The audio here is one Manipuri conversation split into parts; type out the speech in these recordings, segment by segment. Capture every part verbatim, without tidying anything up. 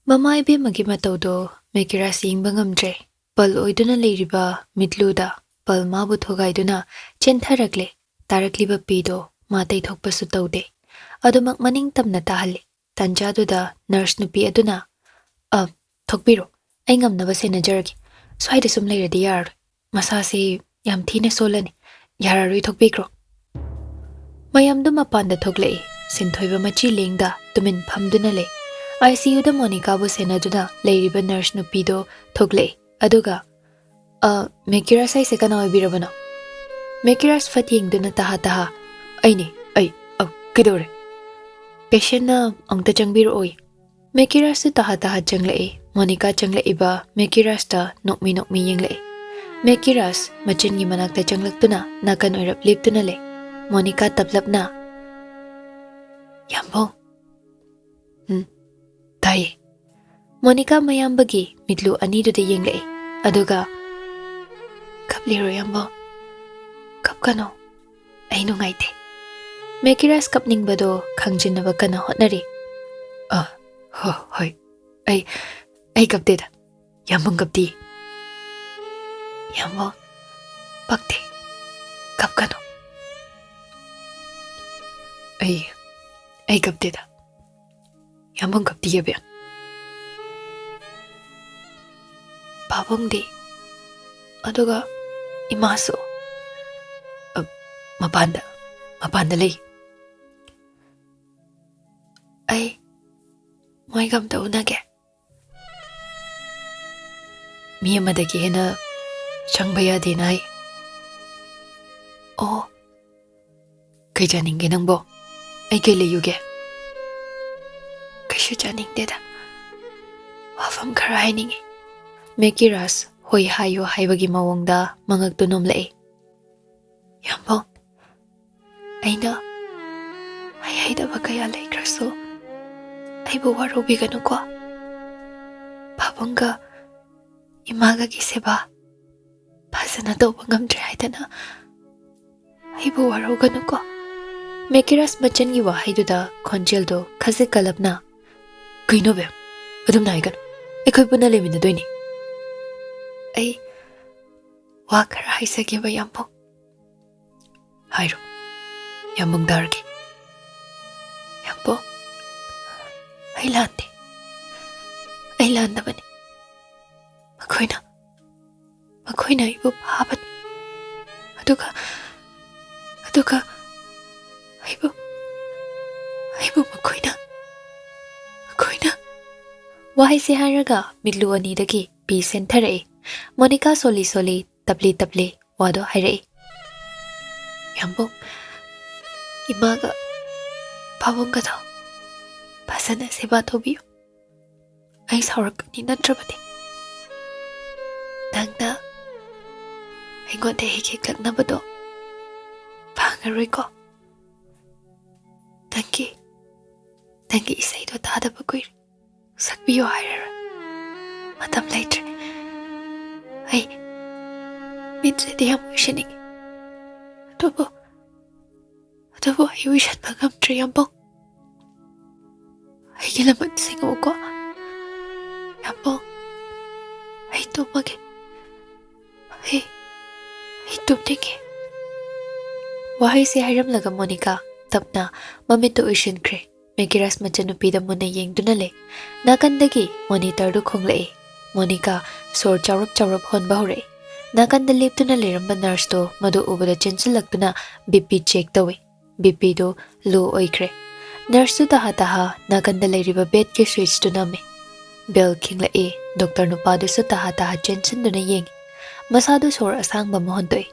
ꯃꯃꯥ ꯏꯕꯦꯝꯃꯒꯤ ꯃꯇꯧꯗꯣ ꯃꯦꯀꯤꯔꯥꯁ ꯌꯦꯡꯕ ꯉꯝꯗ꯭ꯔꯦ꯫ ꯄꯜ ꯑꯣꯏꯗꯨꯅ ꯂꯩꯔꯤꯕ ꯃꯤꯠꯂꯨꯗ ꯄꯜ ꯃꯥꯕꯨ ꯊꯣꯒꯥꯏꯗꯨꯅ ꯆꯦꯟꯊꯔꯛꯂꯦ꯫ ꯇꯥꯔꯛꯂꯤꯕ ꯄꯤꯗꯣ ꯃꯥ ꯇꯩꯊꯣꯛꯄꯁꯨ ꯇꯧꯗꯦ꯫ ꯑꯗꯨꯃꯛ ꯃꯅꯤꯡ ꯇꯝꯅ ꯇꯥꯍꯜꯂꯦ꯫ ꯇꯥꯟꯖꯥꯗꯨꯗ ꯅꯔꯁ ꯅꯨꯄꯤ ꯑꯗꯨꯅ, "ꯑ, ꯊꯣꯛꯄꯤꯔꯣ, ꯑꯩ ꯉꯝꯅꯕ ꯁꯦꯟꯅꯖꯔꯒꯦ꯫ ꯁ꯭ꯋꯥꯏꯗ ꯁꯨꯝ ꯂꯩꯔꯗꯤ ꯌꯥꯔꯔꯣꯏ꯫ ꯃꯁꯥꯁꯤ ꯌꯥꯝ ꯊꯤꯅ ꯁꯣꯜꯂꯅꯤ꯫ ꯌꯥꯔꯔꯣꯏ, ꯊꯣꯛꯄꯤꯈ꯭ꯔꯣ꯫" ꯃꯌꯥꯝꯗꯨ ꯃꯄꯥꯟꯗ ꯊꯣꯛꯂꯛꯏ꯫ ꯁꯤꯟꯊꯣꯏꯕ ꯃꯆꯤ ꯂꯦꯡꯗ ꯇꯨꯃꯤꯟ ꯐꯝꯗꯨꯅ ꯂꯩ꯫ ꯑꯥꯏ ꯁꯤ ꯌꯨꯗ ꯃꯣꯅꯤꯀꯥꯕꯨ ꯁꯦꯟꯅꯗꯨꯅ ꯂꯩꯔꯤꯕ ꯅꯔꯁ ꯅꯨꯄꯤꯗꯣ ꯊꯣꯛꯂꯛꯏ꯫ ꯑꯗꯨꯒ, "ꯑ, ꯃꯦꯀꯤꯔꯥꯁ ꯍꯥꯏꯁꯦ ꯀꯅꯥ ꯑꯣꯏꯕꯤꯔꯕꯅꯣ?" ꯃꯦꯀꯤꯔꯥꯁ ꯐꯠ ꯌꯦꯡꯗꯨꯅ ꯇꯍꯥ ꯇꯍꯥ, "ꯑꯩꯅꯤ, ꯑꯩ, ꯑ, ꯀꯩꯗꯧꯔꯦ?" "ꯄꯦꯁꯦꯟꯅ ꯑꯃꯨꯛꯇ ꯆꯪꯕꯤꯔꯛꯑꯣꯏ꯫" ꯃꯦꯀꯤꯔꯥꯁꯁꯨ ꯇꯍꯥ ꯇꯍꯥ ꯆꯪꯂꯛꯏ꯫ ꯃꯣꯅꯤꯀꯥ ꯆꯪꯂꯛꯏꯕ ꯃꯦꯀꯤꯔꯥꯁꯇ ꯅꯣꯛꯃꯤ ꯅꯣꯛꯃꯤ ꯌꯦꯡꯂꯛꯏ꯫ ꯃꯦꯀꯤꯔꯥꯁ ꯃꯆꯤꯟꯒꯤ ꯃꯅꯥꯛꯇ ꯆꯪꯂꯛꯇꯨꯅ ꯅꯥꯀꯟ ꯑꯣꯏꯔꯞ ꯂꯦꯞꯇꯨꯅ ꯂꯩ꯫ ꯃꯣꯅꯤꯀꯥ ꯇꯞꯂꯞꯅ, "ꯌꯥꯝꯕꯧ꯫" "ꯎꯝ, ꯇꯥꯏꯌꯦ꯫" ꯃꯣꯅꯤꯀꯥ ꯃꯌꯥꯝꯕꯒꯤ ꯃꯤꯠꯂꯨ ꯑꯅꯤꯗꯨꯗ ꯌꯦꯡꯂꯛꯏ꯫ ꯑꯗꯨꯒ, "ꯀꯞꯂꯤꯔꯣ ꯌꯥꯝꯕꯧ? ꯀꯞꯀꯅꯣ꯫ ꯑꯩ ꯅꯨꯡꯉꯥꯏꯇꯦ꯫" ꯃꯦꯀꯤꯔꯥꯁ ꯀꯞꯅꯤꯡꯕꯗꯣ ꯈꯪꯖꯤꯟꯅꯕ ꯀꯟꯅ ꯍꯣꯠꯅꯔꯤ꯫ "ꯑ, ꯍꯣ, ꯍꯣꯏ꯫ ꯑꯩ, ꯑꯩ ꯀꯞꯇꯦꯗ꯫ ꯌꯥꯝꯕꯨꯡ ꯀꯞꯇꯤ꯫" "ꯌꯥꯝꯕꯨꯡ, ꯄꯛꯇꯦ꯫ ꯀꯞꯀꯅꯨ꯫" "ꯑꯩ, ꯑꯩ ꯀꯞꯇꯦꯗ꯫ ꯌꯥꯝꯕꯨꯡ ꯀꯞꯇꯤꯌꯦ, ꯕꯦꯝ꯫" "ꯄꯥꯕꯨꯡꯗꯤ? ꯑꯗꯨꯒ ꯏꯃꯥꯁꯨ?" "ꯑ, ꯃꯄꯥꯟꯗ, ꯃꯄꯥꯟꯗ ꯂꯩ꯫" "ꯑꯩ ꯃꯣꯏꯒ ꯑꯝꯇ ꯎꯅꯒꯦ꯫" "ꯃꯤ ꯑꯃꯗꯒꯤ ꯍꯦꯟꯅ ꯆꯪꯕ ꯌꯥꯗꯦꯅ ꯍꯥꯏ꯫" "ꯑꯣ, ꯀꯩ ꯆꯥꯅꯤꯡꯒꯦ ꯅꯪꯕꯣ? ꯑꯩ ꯀꯩ ꯂꯩꯌꯨꯒꯦ?" "ꯀꯩꯁꯨ ꯆꯥꯅꯤꯡꯗꯦꯗ꯫ ꯋꯥꯐꯝ ꯈꯔ ꯍꯥꯏꯅꯤꯡꯉꯤ꯫" ꯃꯦꯀꯤꯔꯥꯁ ꯍꯣꯏ ꯍꯥꯏꯌꯣ ꯍꯥꯏꯕꯒꯤ ꯃꯑꯣꯡꯗ ꯃꯉꯛꯇꯨ ꯅꯣꯝꯂꯛꯏ꯫ "ꯌꯥꯝꯕꯧ, ꯑꯩꯅ ꯍꯩ ꯍꯩꯗꯕ ꯀꯌꯥ ꯂꯩꯈ꯭ꯔꯁꯨ ꯑꯩꯕꯨ ꯋꯥꯔꯧꯕꯤꯒꯅꯨꯀꯣ꯫ ꯄꯥꯕꯨꯡꯒ ꯏꯃꯥꯒꯒꯤ ꯁꯦꯕꯥ ꯐꯖꯅ ꯇꯧꯕ ꯉꯝꯗ꯭ꯔꯦ ꯍꯥꯏꯗꯅ ꯑꯩꯕꯨ ꯋꯥꯔꯧꯒꯅꯨꯀꯣ꯫" ꯃꯦꯀꯤꯔꯥꯁ ꯃꯆꯟꯒꯤ ꯋꯥꯍꯩꯗꯨꯗ ꯈꯣꯟꯖꯦꯜꯗꯣ ꯈꯖꯤꯛ ꯀꯜꯂꯞꯅ, "ꯀꯩꯅꯣ ꯕꯦꯝ? ꯑꯗꯨꯝꯅ ꯍꯥꯏꯒꯅꯨ꯫ ꯑꯩꯈꯣꯏ ꯄꯨꯟꯅ ꯂꯩꯃꯤꯟꯅꯗꯣꯏꯅꯤ꯫ ꯑꯩ ꯋꯥ ꯈꯔ ꯍꯥꯏꯖꯒꯦꯕ, ꯌꯥꯝꯕꯨꯡ꯫ ꯍꯥꯏꯔꯣ꯫ ꯌꯥꯝꯕꯨꯡ ꯇꯥꯔꯒꯦ꯫ ꯌꯥꯝꯕꯨꯡ, ꯑꯩ ꯂꯥꯟꯗꯦ꯫ ꯑꯩ ꯂꯥꯟꯗꯕꯅꯤ꯫ ꯃꯈꯣꯏꯅ, ꯃꯈꯣꯏꯅ ꯑꯩꯕꯨ ꯐꯥꯕꯅꯤ꯫ ꯑꯗꯨꯒ, ꯑꯗꯨꯒ ꯑꯩꯕꯨ, ꯑꯩꯕꯨ ꯃꯈꯣꯏꯅ, ꯃꯈꯣꯏꯅ꯫ ꯋꯥꯍꯩꯁꯦ ꯍꯥꯏꯔꯒ ꯃꯤꯠꯂꯨ ꯑꯅꯤꯗꯒꯤ ꯄꯤ ꯆꯦꯟꯊꯔꯛꯏ꯫ ꯃꯣꯅꯤꯀꯥ ꯁꯣꯜꯂꯤ ꯁꯣꯜꯂꯤ, ꯇꯞꯂꯤ ꯇꯞꯂꯤ ꯋꯥꯗꯣ ꯍꯥꯏꯔꯛꯏ꯫ ꯌꯥꯝꯕꯨꯡ, ꯏꯃꯥꯒ ꯄꯥꯕꯨꯡꯒꯗꯣ ꯐꯖꯅ ꯁꯦꯕꯥ ꯇꯧꯕꯤꯌꯨ꯫ ꯑꯩ ꯁꯥꯎꯔꯛꯀꯅꯤ ꯅꯠꯇ꯭ꯔꯕꯗꯤ꯫ ꯅꯪꯅ ꯑꯩꯉꯣꯟꯗ ꯍꯦꯛ ꯍꯦꯛ ꯂꯛꯅꯕꯗꯣ ꯐꯪꯉꯔꯣꯏꯀꯣ꯫ ꯅꯪꯒꯤ, ꯅꯪꯒꯤ ꯏꯁꯩꯗꯣ ꯇꯥꯗꯕ ꯀꯨꯏꯔꯦ꯫ ꯁꯛꯄꯤꯌꯣ ꯍꯥꯏꯔꯔꯣꯏ꯫ ꯃꯇꯝ ꯂꯩꯇ꯭ꯔꯦ꯫ ꯑꯩ ꯃꯤꯠꯁꯤꯗꯤ ꯌꯥꯝ ꯎꯏꯁꯤꯟꯅꯤꯡꯉꯤ꯫ ꯑꯗꯨꯕꯨ, ꯑꯗꯨꯕꯨ ꯑꯩ ꯎꯏꯁꯟꯕ ꯉꯝꯗ꯭ꯔꯦ, ꯌꯥꯝꯕꯨꯡ꯫ ꯑꯩꯒꯤ ꯂꯃꯟ ꯁꯤꯡꯉꯛꯎꯀꯣ꯫ ꯌꯥꯝꯕꯨꯡ, ꯑꯩ ꯇꯨꯝꯃꯒꯦ꯫ ꯑꯩ, ꯑꯩ ꯇꯨꯝꯅꯤꯡꯉꯦ꯫ ꯋꯥꯍꯩꯁꯦ ꯍꯥꯏꯔꯝꯂꯒ ꯃꯣꯅꯤꯀꯥ ꯇꯞꯅ ꯃꯃꯤꯠꯇꯨ ꯎꯏꯁꯤꯟꯈ꯭ꯔꯦ꯫ ꯃꯦꯀꯤꯔꯥꯁ ꯃꯆꯟꯅꯨꯄꯤꯗ ꯃꯨꯟꯅ ꯌꯦꯡꯗꯨꯅ ꯂꯩ꯫ ꯅꯥꯀꯟꯗꯒꯤ ꯃꯣꯅꯤꯇꯔꯗꯨ ꯈꯣꯡꯂꯛꯏ꯫ ꯃꯣꯅꯤꯀꯥ ꯁꯣꯔ ꯆꯥꯎꯔꯞ ꯆꯥꯎꯔꯞ ꯍꯣꯟꯕ ꯍꯧꯔꯛꯏ꯫ ꯅꯥꯀꯟꯗ ꯂꯦꯞꯇꯨꯅ ꯂꯩꯔꯝꯕ ꯅꯔꯁꯇꯨ ꯃꯗꯨ ꯎꯕꯗ ꯆꯦꯟꯁꯤꯜꯂꯛꯇꯨꯅ ꯕꯤ ꯄꯤ ꯆꯦꯛ ꯇꯧꯏ꯫ ꯕꯤ ꯄꯤꯗꯨ ꯂꯣ ꯑꯣꯏꯈ꯭ꯔꯦ꯫ ꯅꯔꯁꯇꯨ ꯇꯍꯥ ꯇꯍꯥ ꯅꯥꯀꯟꯗ ꯂꯩꯔꯤꯕ ꯕꯦꯗꯀꯤ ꯁ꯭ꯋꯤꯆꯇꯨ ꯅꯝꯃꯤ꯫ ꯕꯦꯜ ꯈꯤꯡꯂꯛꯏ꯫ ꯗꯣꯛꯇꯔ ꯅꯨꯄꯥꯗꯨꯁꯨ ꯇꯍꯥ ꯇꯍꯥ ꯆꯦꯟꯁꯤꯟꯗꯨꯅ ꯌꯦꯡꯏ꯫ ꯃꯁꯥꯗꯨ ꯁꯣꯔ ꯑꯁꯥꯡꯕ ꯑꯃ ꯍꯣꯟꯗꯣꯛꯏ꯫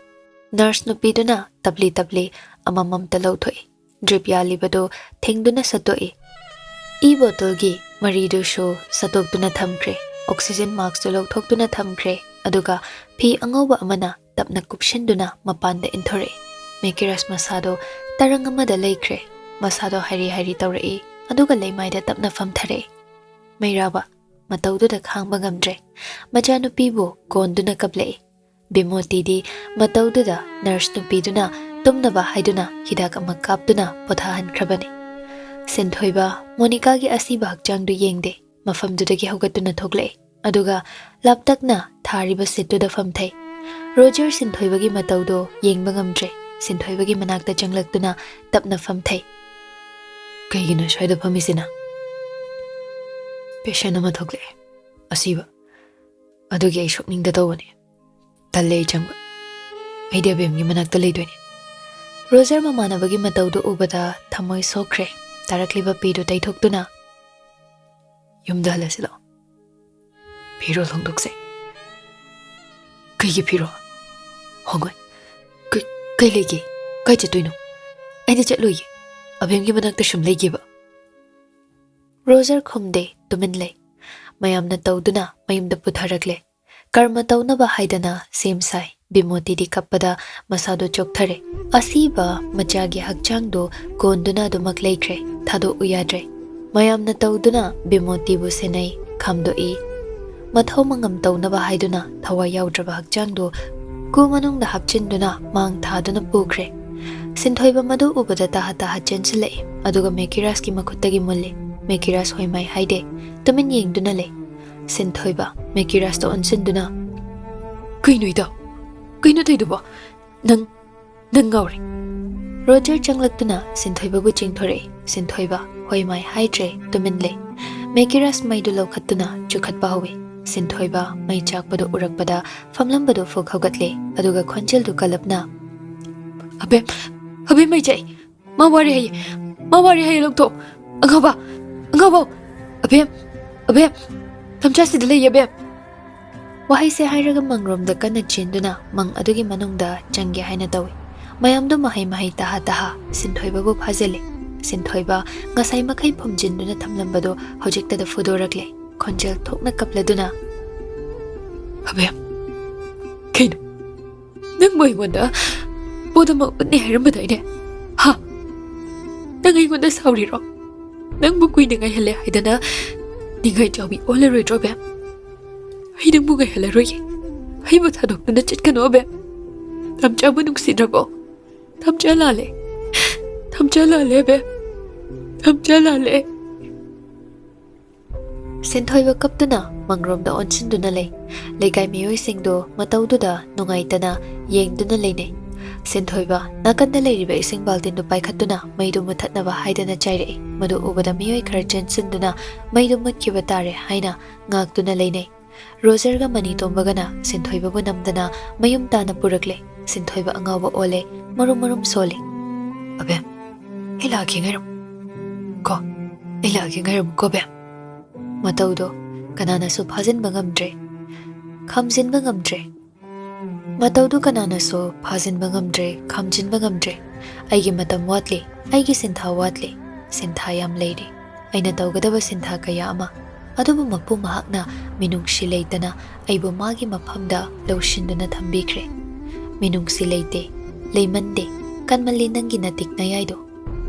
ꯅꯔꯁ ꯅꯨꯄꯤꯗꯨꯅ ꯇꯞꯂꯤ ꯇꯞꯂꯤ ꯑꯃꯃꯝꯇ ꯂꯧꯊꯣꯛꯏ꯫ ꯗ꯭ꯔꯤꯞ ꯌꯥꯜꯂꯤꯕꯗꯨ ꯊꯤꯡꯗꯨꯅ ꯁꯠꯇꯣꯛꯏ꯫ ꯏ ꯕꯣꯇꯜꯒꯤ ꯃꯔꯤꯗꯨꯁꯨ ꯁꯠꯇꯣꯛꯇꯨꯅ ꯊꯝꯈ꯭ꯔꯦ꯫ ꯑꯣꯛꯁꯤꯖꯦꯟ ꯃꯥꯛꯁꯇꯨ ꯂꯧꯊꯣꯛꯇꯨꯅ ꯊꯝꯈ꯭ꯔꯦ꯫ ꯑꯗꯨꯒ ꯐꯤ ꯑꯉꯧꯕ ꯑꯃꯅ ꯇꯞꯅ ꯀꯨꯞꯁꯤꯟꯗꯨꯅ ꯃꯄꯥꯟꯗ ꯏꯟꯊꯣꯔꯛꯏ꯫ ꯃꯦꯀꯤꯔꯥꯁ ꯃꯁꯥꯗꯣ ꯇꯔꯪ ꯑꯃꯗ ꯂꯩꯈ꯭ꯔꯦ꯫ ꯃꯁꯥꯗꯣ ꯍꯥꯏꯔꯤ ꯍꯥꯏꯔꯤ ꯇꯧꯔꯛꯏ꯫ ꯑꯗꯨꯒ ꯂꯩꯃꯥꯏꯗ ꯇꯞꯅ ꯐꯝꯊꯔꯛꯏ꯫ ꯃꯩꯔꯥꯕ ꯃꯇꯧꯗꯨꯗ ꯈꯥꯡꯕ ꯉꯝꯗ꯭ꯔꯦ꯫ ꯃꯆꯥꯅꯨꯄꯤꯕꯨ ꯀꯣꯟꯗꯨꯅ ꯀꯞꯂꯛꯏ꯫ ꯕꯤꯃꯣꯇꯤꯗꯤ ꯃꯇꯧꯗꯨꯗ ꯅꯔꯁ ꯅꯨꯄꯤꯗꯨꯅ ꯇꯨꯝꯅꯕ ꯍꯥꯏꯗꯨꯅ ꯍꯤꯗꯥꯛ ꯑꯃ ꯀꯥꯞꯇꯨꯅ ꯄꯣꯊꯥꯍꯟꯈ꯭ꯔꯕꯅꯤ꯫ ꯁꯤꯟꯊꯣꯏꯕ ꯃꯣꯅꯤꯀꯥꯒꯤ ꯑꯁꯤꯕ ꯍꯛꯆꯥꯡꯗꯨ ꯌꯦꯡꯗꯦ꯫ ꯃꯐꯝꯗꯨꯗꯒꯤ ꯍꯧꯒꯠꯇꯨꯅ ꯊꯣꯛꯂꯛꯏ꯫ ꯑꯗꯨꯒ ꯂꯥꯞꯇꯛꯅ ꯊꯥꯔꯤꯕ ꯁꯤꯠꯇꯨꯗ ꯐꯝꯊꯩ꯫ ꯔꯣꯖꯔ ꯁꯤꯟꯊꯣꯏꯕꯒꯤ ꯃꯇꯧꯗꯣ ꯌꯦꯡꯕ ꯉꯝꯗ꯭ꯔꯦ꯫ ꯁꯤꯟꯊꯣꯏꯕꯒꯤ ꯃꯅꯥꯛꯇ ꯆꯪꯂꯛꯇꯨꯅ ꯇꯞꯅ ꯐꯝꯊꯩ꯫ "ꯀꯩꯒꯤꯅꯣ ꯁ꯭ꯋꯥꯏꯗ ꯐꯝꯃꯤꯁꯤꯅ?" "ꯄꯦꯁꯦꯟ ꯑꯃ ꯊꯣꯛꯂꯛꯑꯦ, ꯑꯁꯤꯕ꯫ ꯑꯗꯨꯒꯤ ꯑꯩ ꯁꯣꯛꯅꯤꯡꯗ ꯇꯧꯕꯅꯦ꯫ ꯇꯜꯂꯦ ꯑꯩ ꯆꯪꯕ꯫ ꯑꯩꯗꯤ ꯑꯕꯦꯝꯒꯤ ꯃꯅꯥꯛꯇ ꯂꯩꯗꯣꯏꯅꯦ꯫" ꯔꯣꯖꯔ ꯃꯃꯥꯟꯅꯕꯒꯤ ꯃꯇꯧꯗꯨ ꯎꯕꯗ ꯊꯃꯣꯏ ꯁꯣꯛꯈ꯭ꯔꯦ꯫ ꯇꯥꯔꯛꯂꯤꯕ ꯄꯤꯗꯨ ꯇꯩꯊꯣꯛꯇꯨꯅ, "ꯌꯨꯝꯗ ꯍꯜꯂꯁꯤ ꯂꯥꯛꯑꯣ꯫ ꯐꯤꯔꯣꯜ ꯍꯣꯡꯗꯣꯛꯁꯦ꯫" "ꯀꯩꯒꯤ ꯐꯤꯔꯣꯜ? ꯍꯣꯡꯉꯣꯏ꯫ ꯀꯩ, ꯀꯩ ꯂꯩꯒꯦ? ꯀꯥꯏ ꯆꯠꯇꯣꯏꯅꯣ? ꯑꯩꯗꯤ ꯆꯠꯂꯣꯏꯒꯦ꯫ ꯑꯕꯦꯝꯒꯤ ꯃꯅꯥꯛꯇ ꯁꯨꯝ ꯂꯩꯒꯦꯕ꯫" ꯔꯣꯖꯔ ꯈꯨꯝꯗꯦ, ꯇꯨꯃꯤꯟ ꯂꯩ꯫ ꯃꯌꯥꯝꯅ ꯇꯧꯗꯨꯅ ꯃꯌꯨꯝꯗ ꯄꯨꯊꯔꯛꯂꯦ꯫ ꯀꯔꯃ ꯇꯧꯅꯕ ꯍꯥꯏꯗꯅ ꯁꯦꯝ ꯁꯥꯏ꯫ ꯕꯤꯃꯣꯇꯤꯗꯤ ꯀꯞꯄꯗ ꯃꯁꯥꯗꯣ ꯆꯣꯛꯊꯔꯦ꯫ ꯑꯁꯤꯕ ꯃꯆꯥꯒꯤ ꯍꯛꯆꯥꯡꯗꯣ ꯀꯣꯟꯗꯨꯅ ꯑꯗꯨꯃꯛ ꯂꯩꯈ꯭ꯔꯦ꯫ ꯊꯥꯗꯣꯛꯎ ꯌꯥꯗ꯭ꯔꯦ꯫ ꯃꯌꯥꯝꯅ ꯇꯧꯗꯨꯅ ꯕꯤꯃꯣꯇꯤꯕꯨ ꯁꯦꯟꯅꯩ, ꯈꯥꯝꯗꯣꯛꯏ꯫ ꯃꯊꯧ ꯃꯉꯝ ꯇꯧꯅꯕ ꯍꯥꯏꯗꯨꯅ ꯊꯋꯥꯏ ꯌꯥꯎꯗ꯭ꯔꯕ ꯍꯛꯆꯥꯡꯗꯨ ꯀꯨ ꯃꯅꯨꯡꯗ ꯍꯥꯞꯆꯤꯟꯗꯨꯅ ꯃꯥꯡ ꯊꯥꯗꯨꯅ ꯄꯨꯈ꯭ꯔꯦ꯫ ꯁꯤꯟꯊꯣꯏꯕ ꯃꯗꯨ ꯎꯕꯗ ꯇꯍꯥ ꯇꯍꯥ ꯆꯦꯟꯁꯤꯜꯂꯛꯏ, ꯑꯗꯨꯒ ꯃꯦꯀꯤꯔꯥꯖꯀꯤ ꯃꯈꯨꯠꯇꯒꯤ ꯃꯨꯜꯂꯤ꯫ ꯃꯦꯀꯤꯔꯥꯖ ꯍꯣꯏ ꯃꯥꯏ ꯍꯥꯏꯗꯦ, ꯇꯨꯃꯤꯟ ꯌꯦꯡꯗꯨꯅ ꯂꯩ꯫ ꯁꯤꯟꯊꯣꯏꯕ ꯃꯦꯀꯤꯔꯥꯖꯇ ꯑꯣꯟꯁꯤꯟꯗꯨꯅ, "ꯀꯩꯅꯣ ꯏꯇꯥꯎ? ꯀꯩꯅꯣ ꯇꯧꯏꯗꯨꯕꯣ? ꯅꯪ, ꯅꯪ ꯉꯥꯎꯔꯦ꯫" ꯔꯣꯖꯔ ꯆꯪꯂꯛꯇꯨꯅ ꯁꯤꯟꯊꯣꯏꯕꯕꯨ ꯆꯤꯡꯊꯣꯔꯛꯏ꯫ ꯁꯤꯟꯊꯣꯏꯕ ꯍꯣꯏ ꯃꯥꯏ ꯍꯥꯏꯗ꯭ꯔꯦ, ꯇꯨꯃꯤꯟ ꯂꯩ꯫ ꯃꯦꯀꯤꯔꯥꯖ ꯃꯩꯗꯨ ꯂꯧꯈꯠꯇꯨꯅ ꯆꯨꯈꯠꯄ ꯍꯧꯏ꯫ ꯁꯤꯟꯊꯣꯏꯕ ꯃꯩ ꯆꯥꯛꯄꯗꯨ ꯎꯔꯛꯄꯗ ꯐꯝꯂꯝꯕꯗꯨ ꯐꯨꯛ ꯍꯧꯒꯠꯂꯦ, ꯑꯗꯨꯒ ꯈꯣꯟꯖꯦꯜꯗꯨ ꯀꯜꯂꯞꯅ, "ꯑꯕꯦꯝ, ꯑꯕꯦꯝ ꯃꯩ ꯆꯥꯛꯏ꯫ ꯃꯥ ꯋꯥꯔꯦ ꯍꯥꯏꯌꯦ꯫ ꯃꯥ ꯋꯥꯔꯦ ꯍꯥꯏꯌꯦ, ꯂꯧꯊꯣꯛ꯫ ꯑꯉꯥꯎꯕ, ꯑꯉꯥꯎꯕ꯫ ꯑꯕꯦꯝ, ꯑꯕꯦꯝ, ꯊꯝꯆꯥꯁꯤꯗ ꯂꯩꯌꯦ, ꯑꯕꯦꯝ꯫" ꯋꯥꯍꯩꯁꯦ ꯍꯥꯏꯔꯒ ꯃꯪꯔꯣꯝꯗ ꯀꯟꯅ ꯆꯦꯟꯗꯨꯅ ꯃꯪ ꯑꯗꯨꯒꯤ ꯃꯅꯨꯡꯗ ꯆꯪꯒꯦ ꯍꯥꯏꯅ ꯇꯧꯏ꯫ ꯃꯌꯥꯝꯗꯨ ꯃꯍꯩ ꯃꯍꯩ ꯇꯍꯥ ꯇꯍꯥ ꯁꯤꯟꯊꯣꯏꯕꯕꯨ ꯐꯥꯖꯤꯜꯂꯤ꯫ ꯁꯤꯟꯊꯣꯏꯕ ꯉꯁꯥꯏ ꯃꯈꯩ ꯐꯨꯝꯖꯤꯟꯗꯨꯅ ꯊꯝꯂꯝꯕꯗꯨ ꯍꯧꯖꯤꯛꯇꯗ ꯐꯨꯗꯣꯔꯛꯂꯦ꯫ ꯈꯣꯟꯖꯦꯜ ꯊꯣꯛꯅ ꯀꯞꯂꯗꯨꯅ, "ꯑꯕꯦꯝ, ꯀꯩꯅꯣ? ꯅꯪꯕꯨ ꯑꯩꯉꯣꯟꯗ ꯄꯣꯠ ꯑꯃ ꯎꯠꯅꯤ ꯍꯥꯏꯔꯝꯕꯗꯥꯏꯅꯦ? ꯍꯥ? ꯅꯪ ꯑꯩꯉꯣꯟꯗ ꯁꯥꯎꯔꯤꯔꯣ? ꯅꯪꯕꯨ ꯀꯨꯏꯅ ꯉꯥꯏꯍꯜꯂꯦ ꯍꯥꯏꯗꯅ ꯅꯤꯡꯉꯥꯏ ꯆꯥꯎꯕꯤ ꯑꯣꯜꯂꯔꯣꯏꯗ꯭ꯔꯣ, ꯕꯦꯝ? ꯑꯩ ꯅꯪꯕꯨ ꯉꯥꯏꯍꯜꯂꯔꯣꯏꯒꯦ꯫ ꯑꯩꯕꯨ ꯊꯥꯗꯣꯛꯇꯨꯅ ꯆꯠꯀꯅꯣ, ꯕꯦꯝ꯫ ꯊꯝꯆꯥꯕꯨ ꯅꯨꯡꯁꯤꯗ꯭ꯔꯕꯣ? ꯊꯝꯆꯥ ꯂꯥꯜꯂꯦ꯫ ꯊꯝꯆꯥ ꯂꯥꯜꯂꯦ, ꯕꯦꯝ꯫ ꯊꯝꯆꯥ ꯂꯥꯜꯂꯦ꯫" ꯁꯤꯟꯊꯣꯏꯕ ꯀꯞꯇꯨꯅ ꯃꯪꯔꯣꯝꯗ ꯑꯣꯟꯁꯤꯟꯗꯨꯅ ꯂꯩ꯫ ꯂꯩꯀꯥꯏ ꯃꯤꯑꯣꯏꯁꯤꯡꯗꯨ ꯃꯇꯧꯗꯨꯗ ꯅꯨꯡꯉꯥꯏꯇꯅ ꯌꯦꯡꯗꯨꯅ ꯂꯩꯅꯩ꯫ ꯁꯤꯟꯊꯣꯏꯕ ꯅꯥꯀꯟꯗ ꯂꯩꯔꯤꯕ ꯏꯁꯤꯡ ꯕꯥꯜꯇꯤꯟꯗꯨ ꯄꯥꯏꯈꯠꯇꯨꯅ ꯃꯩꯗꯨ ꯃꯨꯊꯠꯅꯕ ꯍꯥꯏꯗꯅ ꯆꯥꯏꯔꯛꯏ꯫ ꯃꯗꯨ ꯎꯕꯗ ꯃꯤꯑꯣꯏ ꯈꯔ ꯆꯦꯟꯁꯤꯟꯗꯨꯅ ꯃꯩꯗꯨ ꯃꯨꯠꯈꯤꯕ ꯇꯥꯔꯦ ꯍꯥꯏꯅ ꯉꯥꯛꯇꯨꯅ ꯂꯩꯅꯩ꯫ ꯔꯣꯖꯔꯒ ꯃꯅꯤꯇꯣꯝꯕꯒꯅ ꯁꯤꯟꯊꯣꯏꯕꯕꯨ ꯅꯝꯗꯅ ꯃꯌꯨꯝ ꯇꯥꯅ ꯄꯨꯔꯛꯂꯦ꯫ ꯁꯤꯟꯊꯣꯏꯕ ꯑꯉꯥꯎꯕ ꯑꯣꯜꯂꯦ, ꯃꯔꯨꯝ ꯃꯔꯨꯝ ꯁꯣꯜꯂꯦ꯫ "ꯑꯕꯦꯝ, ꯑꯩ ꯂꯥꯛꯀꯦ ꯉꯥꯏꯔꯝꯃꯨ ꯀꯣ, ꯑꯩ ꯂꯥꯛꯀꯦ ꯉꯥꯏꯔꯝꯃꯨ ꯀꯣ, ꯑꯕꯦꯝ꯫" ꯃꯇꯧꯗꯣ ꯀꯅꯥꯅꯁꯨ ꯐꯥꯖꯤꯟꯕ ꯉꯝꯗ꯭ꯔꯦ, ꯈꯥꯝꯖꯤꯟꯕ ꯉꯝꯗ꯭ꯔꯦ꯫ ꯃꯇꯧꯗꯨ ꯀꯅꯥꯅꯁꯨ ꯐꯥꯖꯤꯟꯕ ꯉꯝꯗ꯭ꯔꯦ, ꯈꯥꯝꯖꯤꯟꯕ ꯉꯝꯗ꯭ꯔꯦ꯫ ꯑꯩꯒꯤ ꯃꯇꯝ ꯋꯥꯠꯂꯤ, ꯑꯩꯒꯤ ꯁꯤꯟꯊꯥ ꯋꯥꯠꯂꯤ꯫ ꯁꯤꯟꯊꯥ ꯌꯥꯝ ꯂꯩꯔꯤ, ꯑꯩꯅ ꯇꯧꯒꯗꯕ ꯁꯤꯟꯊꯥ ꯀꯌꯥ ꯑꯃ꯫ ꯑꯗꯨꯕꯨ ꯃꯄꯨ ꯃꯍꯥꯛꯅ ꯃꯤꯅꯨꯡꯁꯤ ꯂꯩꯇꯅ ꯑꯩꯕꯨ ꯃꯥꯒꯤ ꯃꯐꯝꯗ ꯂꯧꯁꯤꯟꯗꯨꯅ ꯊꯝꯕꯤꯈ꯭ꯔꯦ꯫ ꯃꯤꯅꯨꯡꯁꯤ ꯂꯩꯇꯦ, ꯂꯩꯃꯟꯗꯦ, ꯀꯟꯃꯜꯂꯤ ꯅꯪꯒꯤ ꯅꯇꯤꯛ ꯅꯌꯥꯏꯗꯣ꯫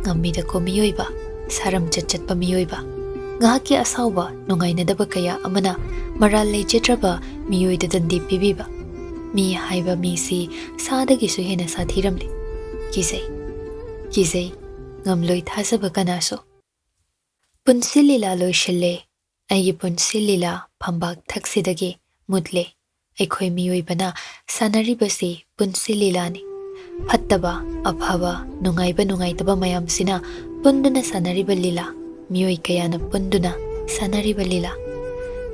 ꯉꯝꯃꯤꯗꯀꯣ ꯃꯤꯑꯣꯏꯕ, ꯁꯥꯔꯝꯆꯠ ꯆꯠꯄ ꯃꯤꯑꯣꯏꯕ꯫ ꯉꯥꯏꯍꯥꯛꯀꯤ ꯑꯁꯥꯎꯕ, ꯅꯨꯡꯉꯥꯏꯅꯗꯕ ꯀꯌꯥ ꯑꯃꯅ ꯃꯔꯥꯜ ꯂꯩꯖꯗ꯭ꯔꯕ ꯃꯤꯑꯣꯏꯗ ꯗꯟꯗꯤ ꯄꯤꯕꯤꯕ꯫ ꯃꯤ ꯍꯥꯏꯕ ꯃꯤꯁꯤ ꯁꯥꯗꯒꯤꯁꯨ ꯍꯦꯟꯅ ꯁꯥꯊꯤꯔꯝꯂꯦ꯫ ꯀꯤꯖꯩ, ꯀꯤꯖꯩ, ꯉꯝꯂꯣꯏ ꯊꯥꯖꯕ ꯀꯅꯥꯁꯨ꯫ ꯄꯨꯟꯁꯤ ꯂꯤꯂꯥ ꯂꯣꯏꯁꯤꯜꯂꯦ꯫ ꯑꯩꯒꯤ ꯄꯨꯟꯁꯤ ꯂꯤꯂꯥ ꯐꯝꯕꯥꯛ ꯊꯛꯁꯤꯗꯒꯤ ꯃꯨꯠꯂꯦ꯫ ꯑꯩꯈꯣꯏ ꯃꯤꯑꯣꯏꯕꯅ ꯁꯥꯟꯅꯔꯤꯕꯁꯤ ꯄꯨꯟꯁꯤ ꯂꯤꯂꯥꯅꯤ꯫ ꯐꯠꯇꯕ, ꯑꯐꯕ, ꯅꯨꯡꯉꯥꯏꯕ, ꯅꯨꯡꯉꯥꯏꯇꯕ ꯃꯌꯥꯝꯁꯤꯅ ꯄꯨꯟꯗꯨꯅ ꯁꯥꯟꯅꯔꯤꯕ ꯂꯤꯂꯥ, ꯃꯤꯑꯣꯏ ꯀꯌꯥꯅ ꯄꯨꯟꯗꯨꯅ ꯁꯥꯟꯅꯔꯤꯕ ꯂꯤꯂꯥ꯫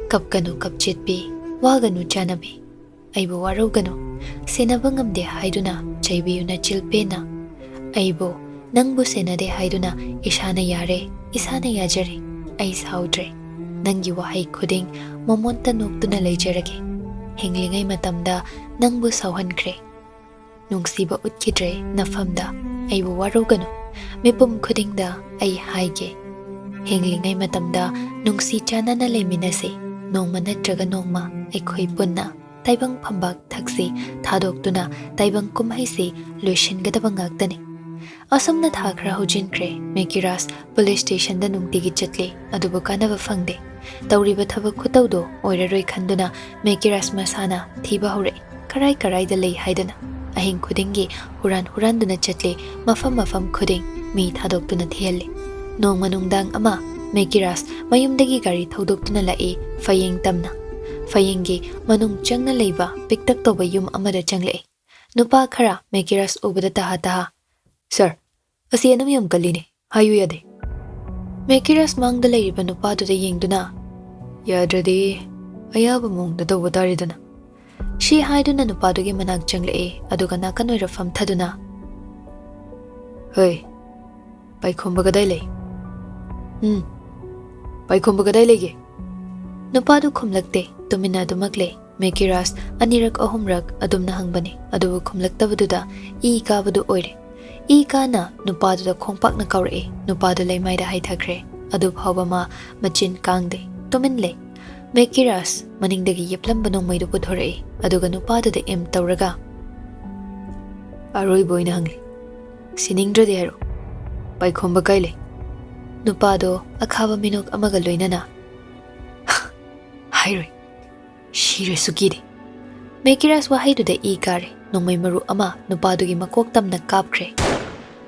ꯀꯞꯀꯅꯨ ꯀꯞꯆꯦꯠꯄꯤ, ꯋꯥꯒꯅꯨ ꯆꯥꯟꯅꯕꯤ, ꯑꯩꯕꯨ ꯋꯥꯔꯧꯒꯅꯨ꯫ ꯁꯦꯟꯅꯕ ꯉꯝꯗꯦ ꯍꯥꯏꯗꯨꯅ ꯆꯩꯕꯤꯌꯨ ꯅꯆꯤꯜ ꯄꯦꯟꯅ꯫ ꯑꯩꯕꯨ, ꯅꯪꯕꯨ ꯁꯦꯟꯅꯗꯦ ꯍꯥꯏꯗꯨꯅ ꯏꯁꯥꯅ ꯌꯥꯔꯦ, ꯏꯁꯥꯅ ꯌꯥꯖꯔꯦ꯫ ꯑꯩ ꯁꯥꯎꯗ꯭ꯔꯦ꯫ ꯅꯪꯒꯤ ꯋꯥꯍꯩ ꯈꯨꯗꯤꯡ ꯃꯃꯣꯟꯇ ꯅꯣꯛꯇꯨꯅ ꯂꯩꯖꯔꯒꯦ꯫ ꯍꯤꯡꯂꯤꯉꯩ ꯃꯇꯝꯗ ꯅꯪꯕꯨ ꯁꯥꯎꯍꯟꯈ꯭ꯔꯦ꯫ ꯅꯨꯡꯁꯤꯕ ꯎꯠꯈꯤꯗ꯭ꯔꯦ ꯅꯐꯝꯗ꯫ ꯑꯩꯕꯨ ꯋꯥꯔꯧꯒꯅꯨ꯫ ꯃꯤꯄꯨꯝ ꯈꯨꯗꯤꯡꯗ ꯑꯩ ꯍꯥꯏꯒꯦ꯫ ꯍꯤꯡꯂꯤꯉꯩ ꯃꯇꯝꯗ ꯅꯨꯡꯁꯤ ꯆꯥꯟꯅꯅ ꯂꯩꯃꯤꯟꯅꯁꯤ꯫ ꯅꯣꯡꯃ ꯅꯠꯇ꯭ꯔꯒ ꯅꯣꯡꯃ ꯑꯩꯈꯣꯏ ꯄꯨꯟꯅ ꯇꯥꯏꯕꯪ ꯐꯝꯕꯥꯛ ꯊꯛꯁꯤ ꯊꯥꯗꯣꯛꯇꯨꯅ ꯇꯥꯏꯕꯪ ꯀꯨꯝꯍꯩꯁꯤ ꯂꯣꯏꯁꯤꯟꯒꯗꯕ ꯉꯥꯛꯇꯅꯤ꯫ ꯑꯁꯨꯝꯅ ꯊꯥ ꯈꯔ ꯍꯧꯖꯤꯟꯈ꯭ꯔꯦ꯫ ꯃꯦꯀꯤꯔꯥꯖ ꯄꯨꯂꯤꯁ ꯁ꯭ꯇꯦꯁꯟꯗ ꯅꯨꯡꯇꯤꯒꯤ ꯆꯠꯂꯤ, ꯑꯗꯨꯕꯨ ꯀꯥꯟꯅꯕ ꯐꯪꯗꯦ꯫ ꯇꯧꯔꯤꯕ ꯊꯕꯛ ꯈꯨꯇꯧꯗꯣ ꯑꯣꯏꯔꯔꯣꯏ ꯈꯟꯗꯨꯅ ꯃꯦꯀꯤꯔꯥꯖ ꯃꯁꯥꯅ ꯊꯤꯕ ꯍꯧꯔꯛꯏ꯫ ꯀꯔꯥꯏ ꯀꯔꯥꯏꯗ ꯂꯩ ꯍꯥꯏꯗꯅ꯫ ꯑꯍꯤꯡ ꯈꯨꯗꯤꯡꯒꯤ ꯍꯨꯔꯥꯟ ꯍꯨꯔꯥꯟꯗꯨꯅ ꯆꯠꯂꯤ, ꯃꯐꯝ ꯃꯐꯝ ꯈꯨꯗꯤꯡ ꯃꯤ ꯊꯥꯗꯣꯛꯇꯨꯅ ꯊꯤꯍꯜꯂꯤ꯫ ꯅꯣꯡꯃ ꯅꯨꯡꯗꯥꯡ ꯑꯃ ꯃꯦꯀꯤꯔꯥꯁ ꯃꯌꯨꯝꯗꯒꯤ ꯒꯥꯔꯤ ꯊꯧꯗꯣꯛꯇꯨꯅ ꯂꯥꯛꯏ꯫ ꯐꯌꯦꯡ ꯇꯝꯅ, ꯐꯌꯦꯡꯒꯤ ꯃꯅꯨꯡ ꯆꯪꯅ ꯂꯩꯕ ꯄꯤꯛꯇꯛ ꯇꯧꯕ ꯌꯨꯝ ꯑꯃꯗ ꯆꯪꯂꯛꯏ꯫ ꯅꯨꯄꯥ ꯈꯔ ꯃꯦꯀꯤꯔꯥꯁ ꯎꯕꯗ ꯇꯍꯥ ꯇꯍꯥ, "ꯁꯥꯔ, ꯑꯁꯤ ꯑꯗꯨꯝ ꯌꯥꯝ ꯀꯜꯂꯤꯅꯦ, ꯍꯥꯏꯌꯨ ꯌꯥꯗꯦ?" ꯃꯦꯀꯤꯔꯥꯁ ꯃꯥꯡꯗ ꯂꯩꯔꯤꯕ ꯅꯨꯄꯥꯗꯨꯗ ꯌꯦꯡꯗꯨꯅ, "ꯌꯥꯗ꯭ꯔꯗꯤ ꯑꯌꯥꯕ ꯃꯑꯣꯡꯗ ꯇꯧꯕ ꯇꯥꯔꯦꯗꯅ," ꯁꯤ ꯍꯥꯏꯗꯨꯅ ꯅꯨꯄꯥꯗꯨꯒꯤ ꯃꯅꯥꯛ ꯆꯪꯂꯛꯏ, ꯑꯗꯨꯒ ꯅꯥꯀꯟ ꯑꯣꯏꯔ ꯐꯝꯊꯗꯨꯅ, "ꯍꯣꯏ, ꯄꯥꯏꯈꯣꯝꯕ ꯀꯗꯥꯏ ꯂꯩ?" "ꯎꯝ, ꯄꯥꯏꯈꯣꯝꯕ ꯀꯗꯥꯏ ꯂꯩꯒꯦ?" ꯅꯨꯄꯥꯗꯨ ꯈꯨꯝꯂꯛꯇꯦ, ꯇꯨꯃꯤꯟꯅ ꯑꯗꯨꯃꯛ ꯂꯩ꯫ ꯃꯦꯀꯤꯔꯥꯁ ꯑꯅꯤꯔꯛ ꯑꯍꯨꯝꯔꯛ ꯑꯗꯨꯝꯅ ꯍꯪꯕꯅꯤ, ꯑꯗꯨꯕꯨ ꯈꯨꯝꯂꯛꯇꯕꯗꯨꯗ ꯏ ꯀꯥꯕꯗꯨ ꯑꯣꯏꯔꯦ꯫ ꯏ ꯀꯥꯅ ꯅꯨꯄꯥꯗꯨꯗ ꯈꯣꯡꯄꯥꯛꯅ ꯀꯥꯎꯔꯛꯏ꯫ ꯅꯨꯄꯥꯗꯨ ꯂꯩꯃꯥꯏꯗ ꯍꯥꯏꯊꯈ꯭ꯔꯦ꯫ ꯑꯗꯨ ꯐꯥꯎꯕ ꯃꯥ ꯃꯆꯤꯟ ꯀꯥꯡꯗꯦ, ꯇꯨꯃꯤꯟ ꯂꯩ꯫ ꯃꯦꯀꯤꯔꯥꯁ ꯃꯅꯤꯡꯗꯒꯤ ꯌꯦꯞꯂꯝꯕ ꯅꯣꯡꯃꯩꯗꯨ ꯄꯨꯊꯣꯔꯛꯏ, ꯑꯗꯨꯒ ꯅꯨꯄꯥꯗꯨꯗ ꯑꯦꯝ ꯇꯧꯔꯒ, "ꯑꯔꯣꯏꯕ ꯑꯣꯏꯅ ꯍꯪꯂꯤ, ꯁꯤꯅꯤꯡꯗ꯭ꯔꯗꯤ ꯍꯥꯏꯔꯣ, ꯄꯥꯏꯈꯣꯝꯕ ꯀꯥꯏ ꯂꯩ?" ꯅꯨꯄꯥꯗꯣ ꯑꯈꯥꯕ ꯃꯤꯅꯣꯛ ꯑꯃꯒ ꯂꯣꯏꯅꯅ, "ꯍꯥꯏꯔꯣꯏ, ꯁꯤꯔꯁꯨ ꯀꯤꯗꯦ꯫" ꯃꯦꯀꯤꯔꯥꯁ ꯋꯥꯍꯩꯗꯨꯗ ꯏ ꯀꯥꯔꯦ꯫ ꯅꯣꯡꯃꯩ ꯃꯔꯨ ꯑꯃ ꯅꯨꯄꯥꯗꯨꯒꯤ ꯃꯀꯣꯛ ꯇꯝꯅ ꯀꯥꯞꯈ꯭ꯔꯦ꯫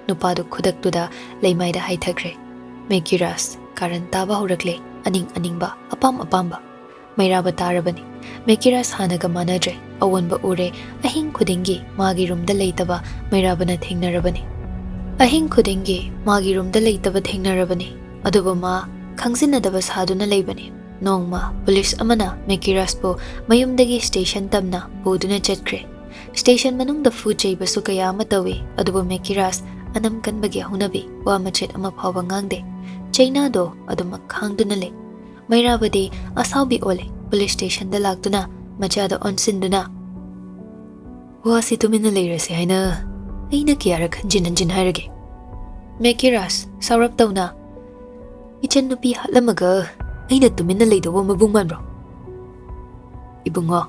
ꯅꯨꯄꯥꯗꯨ ꯈꯨꯗꯛꯇꯨꯗ ꯂꯩꯃꯥꯏꯗ ꯍꯥꯏꯊꯈ꯭ꯔꯦ꯫ ꯃꯦꯀꯤꯔꯥꯁ ꯀꯥꯔꯟ ꯇꯥꯕ ꯍꯧꯔꯛꯂꯦ꯫ ꯑꯅꯤꯡ ꯑꯅꯤꯡꯕ, ꯑꯄꯥꯝ ꯑꯄꯥꯝꯕ꯫ ꯃꯩꯔꯥꯕ ꯇꯥꯔꯕꯅꯤ꯫ ꯃꯦꯀꯤꯔꯥꯁ ꯍꯥꯟꯅꯒ ꯃꯥꯟꯅꯗ꯭ꯔꯦ꯫ ꯑꯑꯣꯟꯕ ꯎꯔꯦ꯫ ꯑꯍꯤꯡ ꯈꯨꯗꯤꯡꯒꯤ ꯃꯥꯒꯤ ꯔꯨꯝꯗ ꯂꯩꯇꯕ ꯃꯩꯔꯥꯕꯅ ꯊꯦꯡꯅꯔꯕꯅꯤ꯫ ꯑꯍꯤꯡ ꯈꯨꯗꯤꯡꯒꯤ ꯃꯥꯒꯤ ꯔꯨꯝꯗ ꯂꯩꯇꯕ ꯊꯦꯡꯅꯔꯕꯅꯤ꯫ ꯑꯗꯨꯕꯨ ꯃꯥ ꯈꯪꯖꯤꯟꯅꯗꯕ ꯁꯥꯗꯨꯅ ꯂꯩꯕꯅꯤ꯫ ꯅꯣꯡꯃ ꯄꯨꯂꯤꯁ ꯑꯃꯅ ꯃꯦꯀꯤꯔꯥꯁꯄꯨ ꯃꯌꯨꯝꯗꯒꯤ ꯁ꯭ꯇꯦꯁꯟ ꯇꯝꯅ ꯄꯨꯗꯨꯅ ꯆꯠꯈ꯭ꯔꯦ꯫ ꯁ꯭ꯇꯦꯁꯟ ꯃꯅꯨꯡꯗ ꯐꯨ ꯆꯩꯕꯁꯨ ꯀꯌꯥ ꯑꯃ ꯇꯧꯏ, ꯑꯗꯨꯕꯨ ꯃꯦꯀꯤꯔꯥꯁ ꯑꯅꯝ ꯀꯟꯕꯒꯤ ꯍꯧꯅꯕꯤ ꯋꯥ ꯃꯆꯦꯠ ꯑꯃ ꯐꯥꯎꯕ ꯉꯥꯡꯗꯦ꯫ ꯆꯩꯅꯥꯗꯣ ꯑꯗꯨꯃꯛ ꯈꯥꯡꯗꯨꯅ ꯂꯩ꯫ ꯃꯩꯔꯥꯕꯗꯤ ꯑꯁꯥꯎꯕꯤ ꯑꯣꯜꯂꯦ꯫ ꯄꯨꯂꯤꯁ ꯁ꯭ꯇꯦꯁꯟꯗ ꯂꯥꯛꯇꯨꯅ ꯃꯆꯥꯗ ꯑꯣꯟꯁꯤꯟꯗꯨꯅ, "ꯋꯥꯁꯤ ꯇꯨꯃꯤꯟꯅ ꯂꯩꯔꯁꯦ ꯍꯥꯏꯅ ꯑꯩꯅ ꯀꯌꯥꯔꯛ ꯍꯟꯖꯤꯟ ꯍꯟꯖꯤꯟ ꯍꯥꯏꯔꯒꯦ?" ꯃꯦꯀꯤꯔꯥꯁ ꯁꯥꯎꯔꯞ ꯇꯧꯅ, "ꯏꯆꯟ ꯅꯨꯄꯤ ꯍꯥꯠꯂꯝꯃꯒ ꯑꯩꯅ ꯇꯨꯃꯤꯟꯅ ꯂꯩꯗꯧꯕ ꯃꯕꯨꯡ ꯃꯥꯟꯕ꯭ꯔꯣ? ꯏꯕꯨꯡꯉꯣ,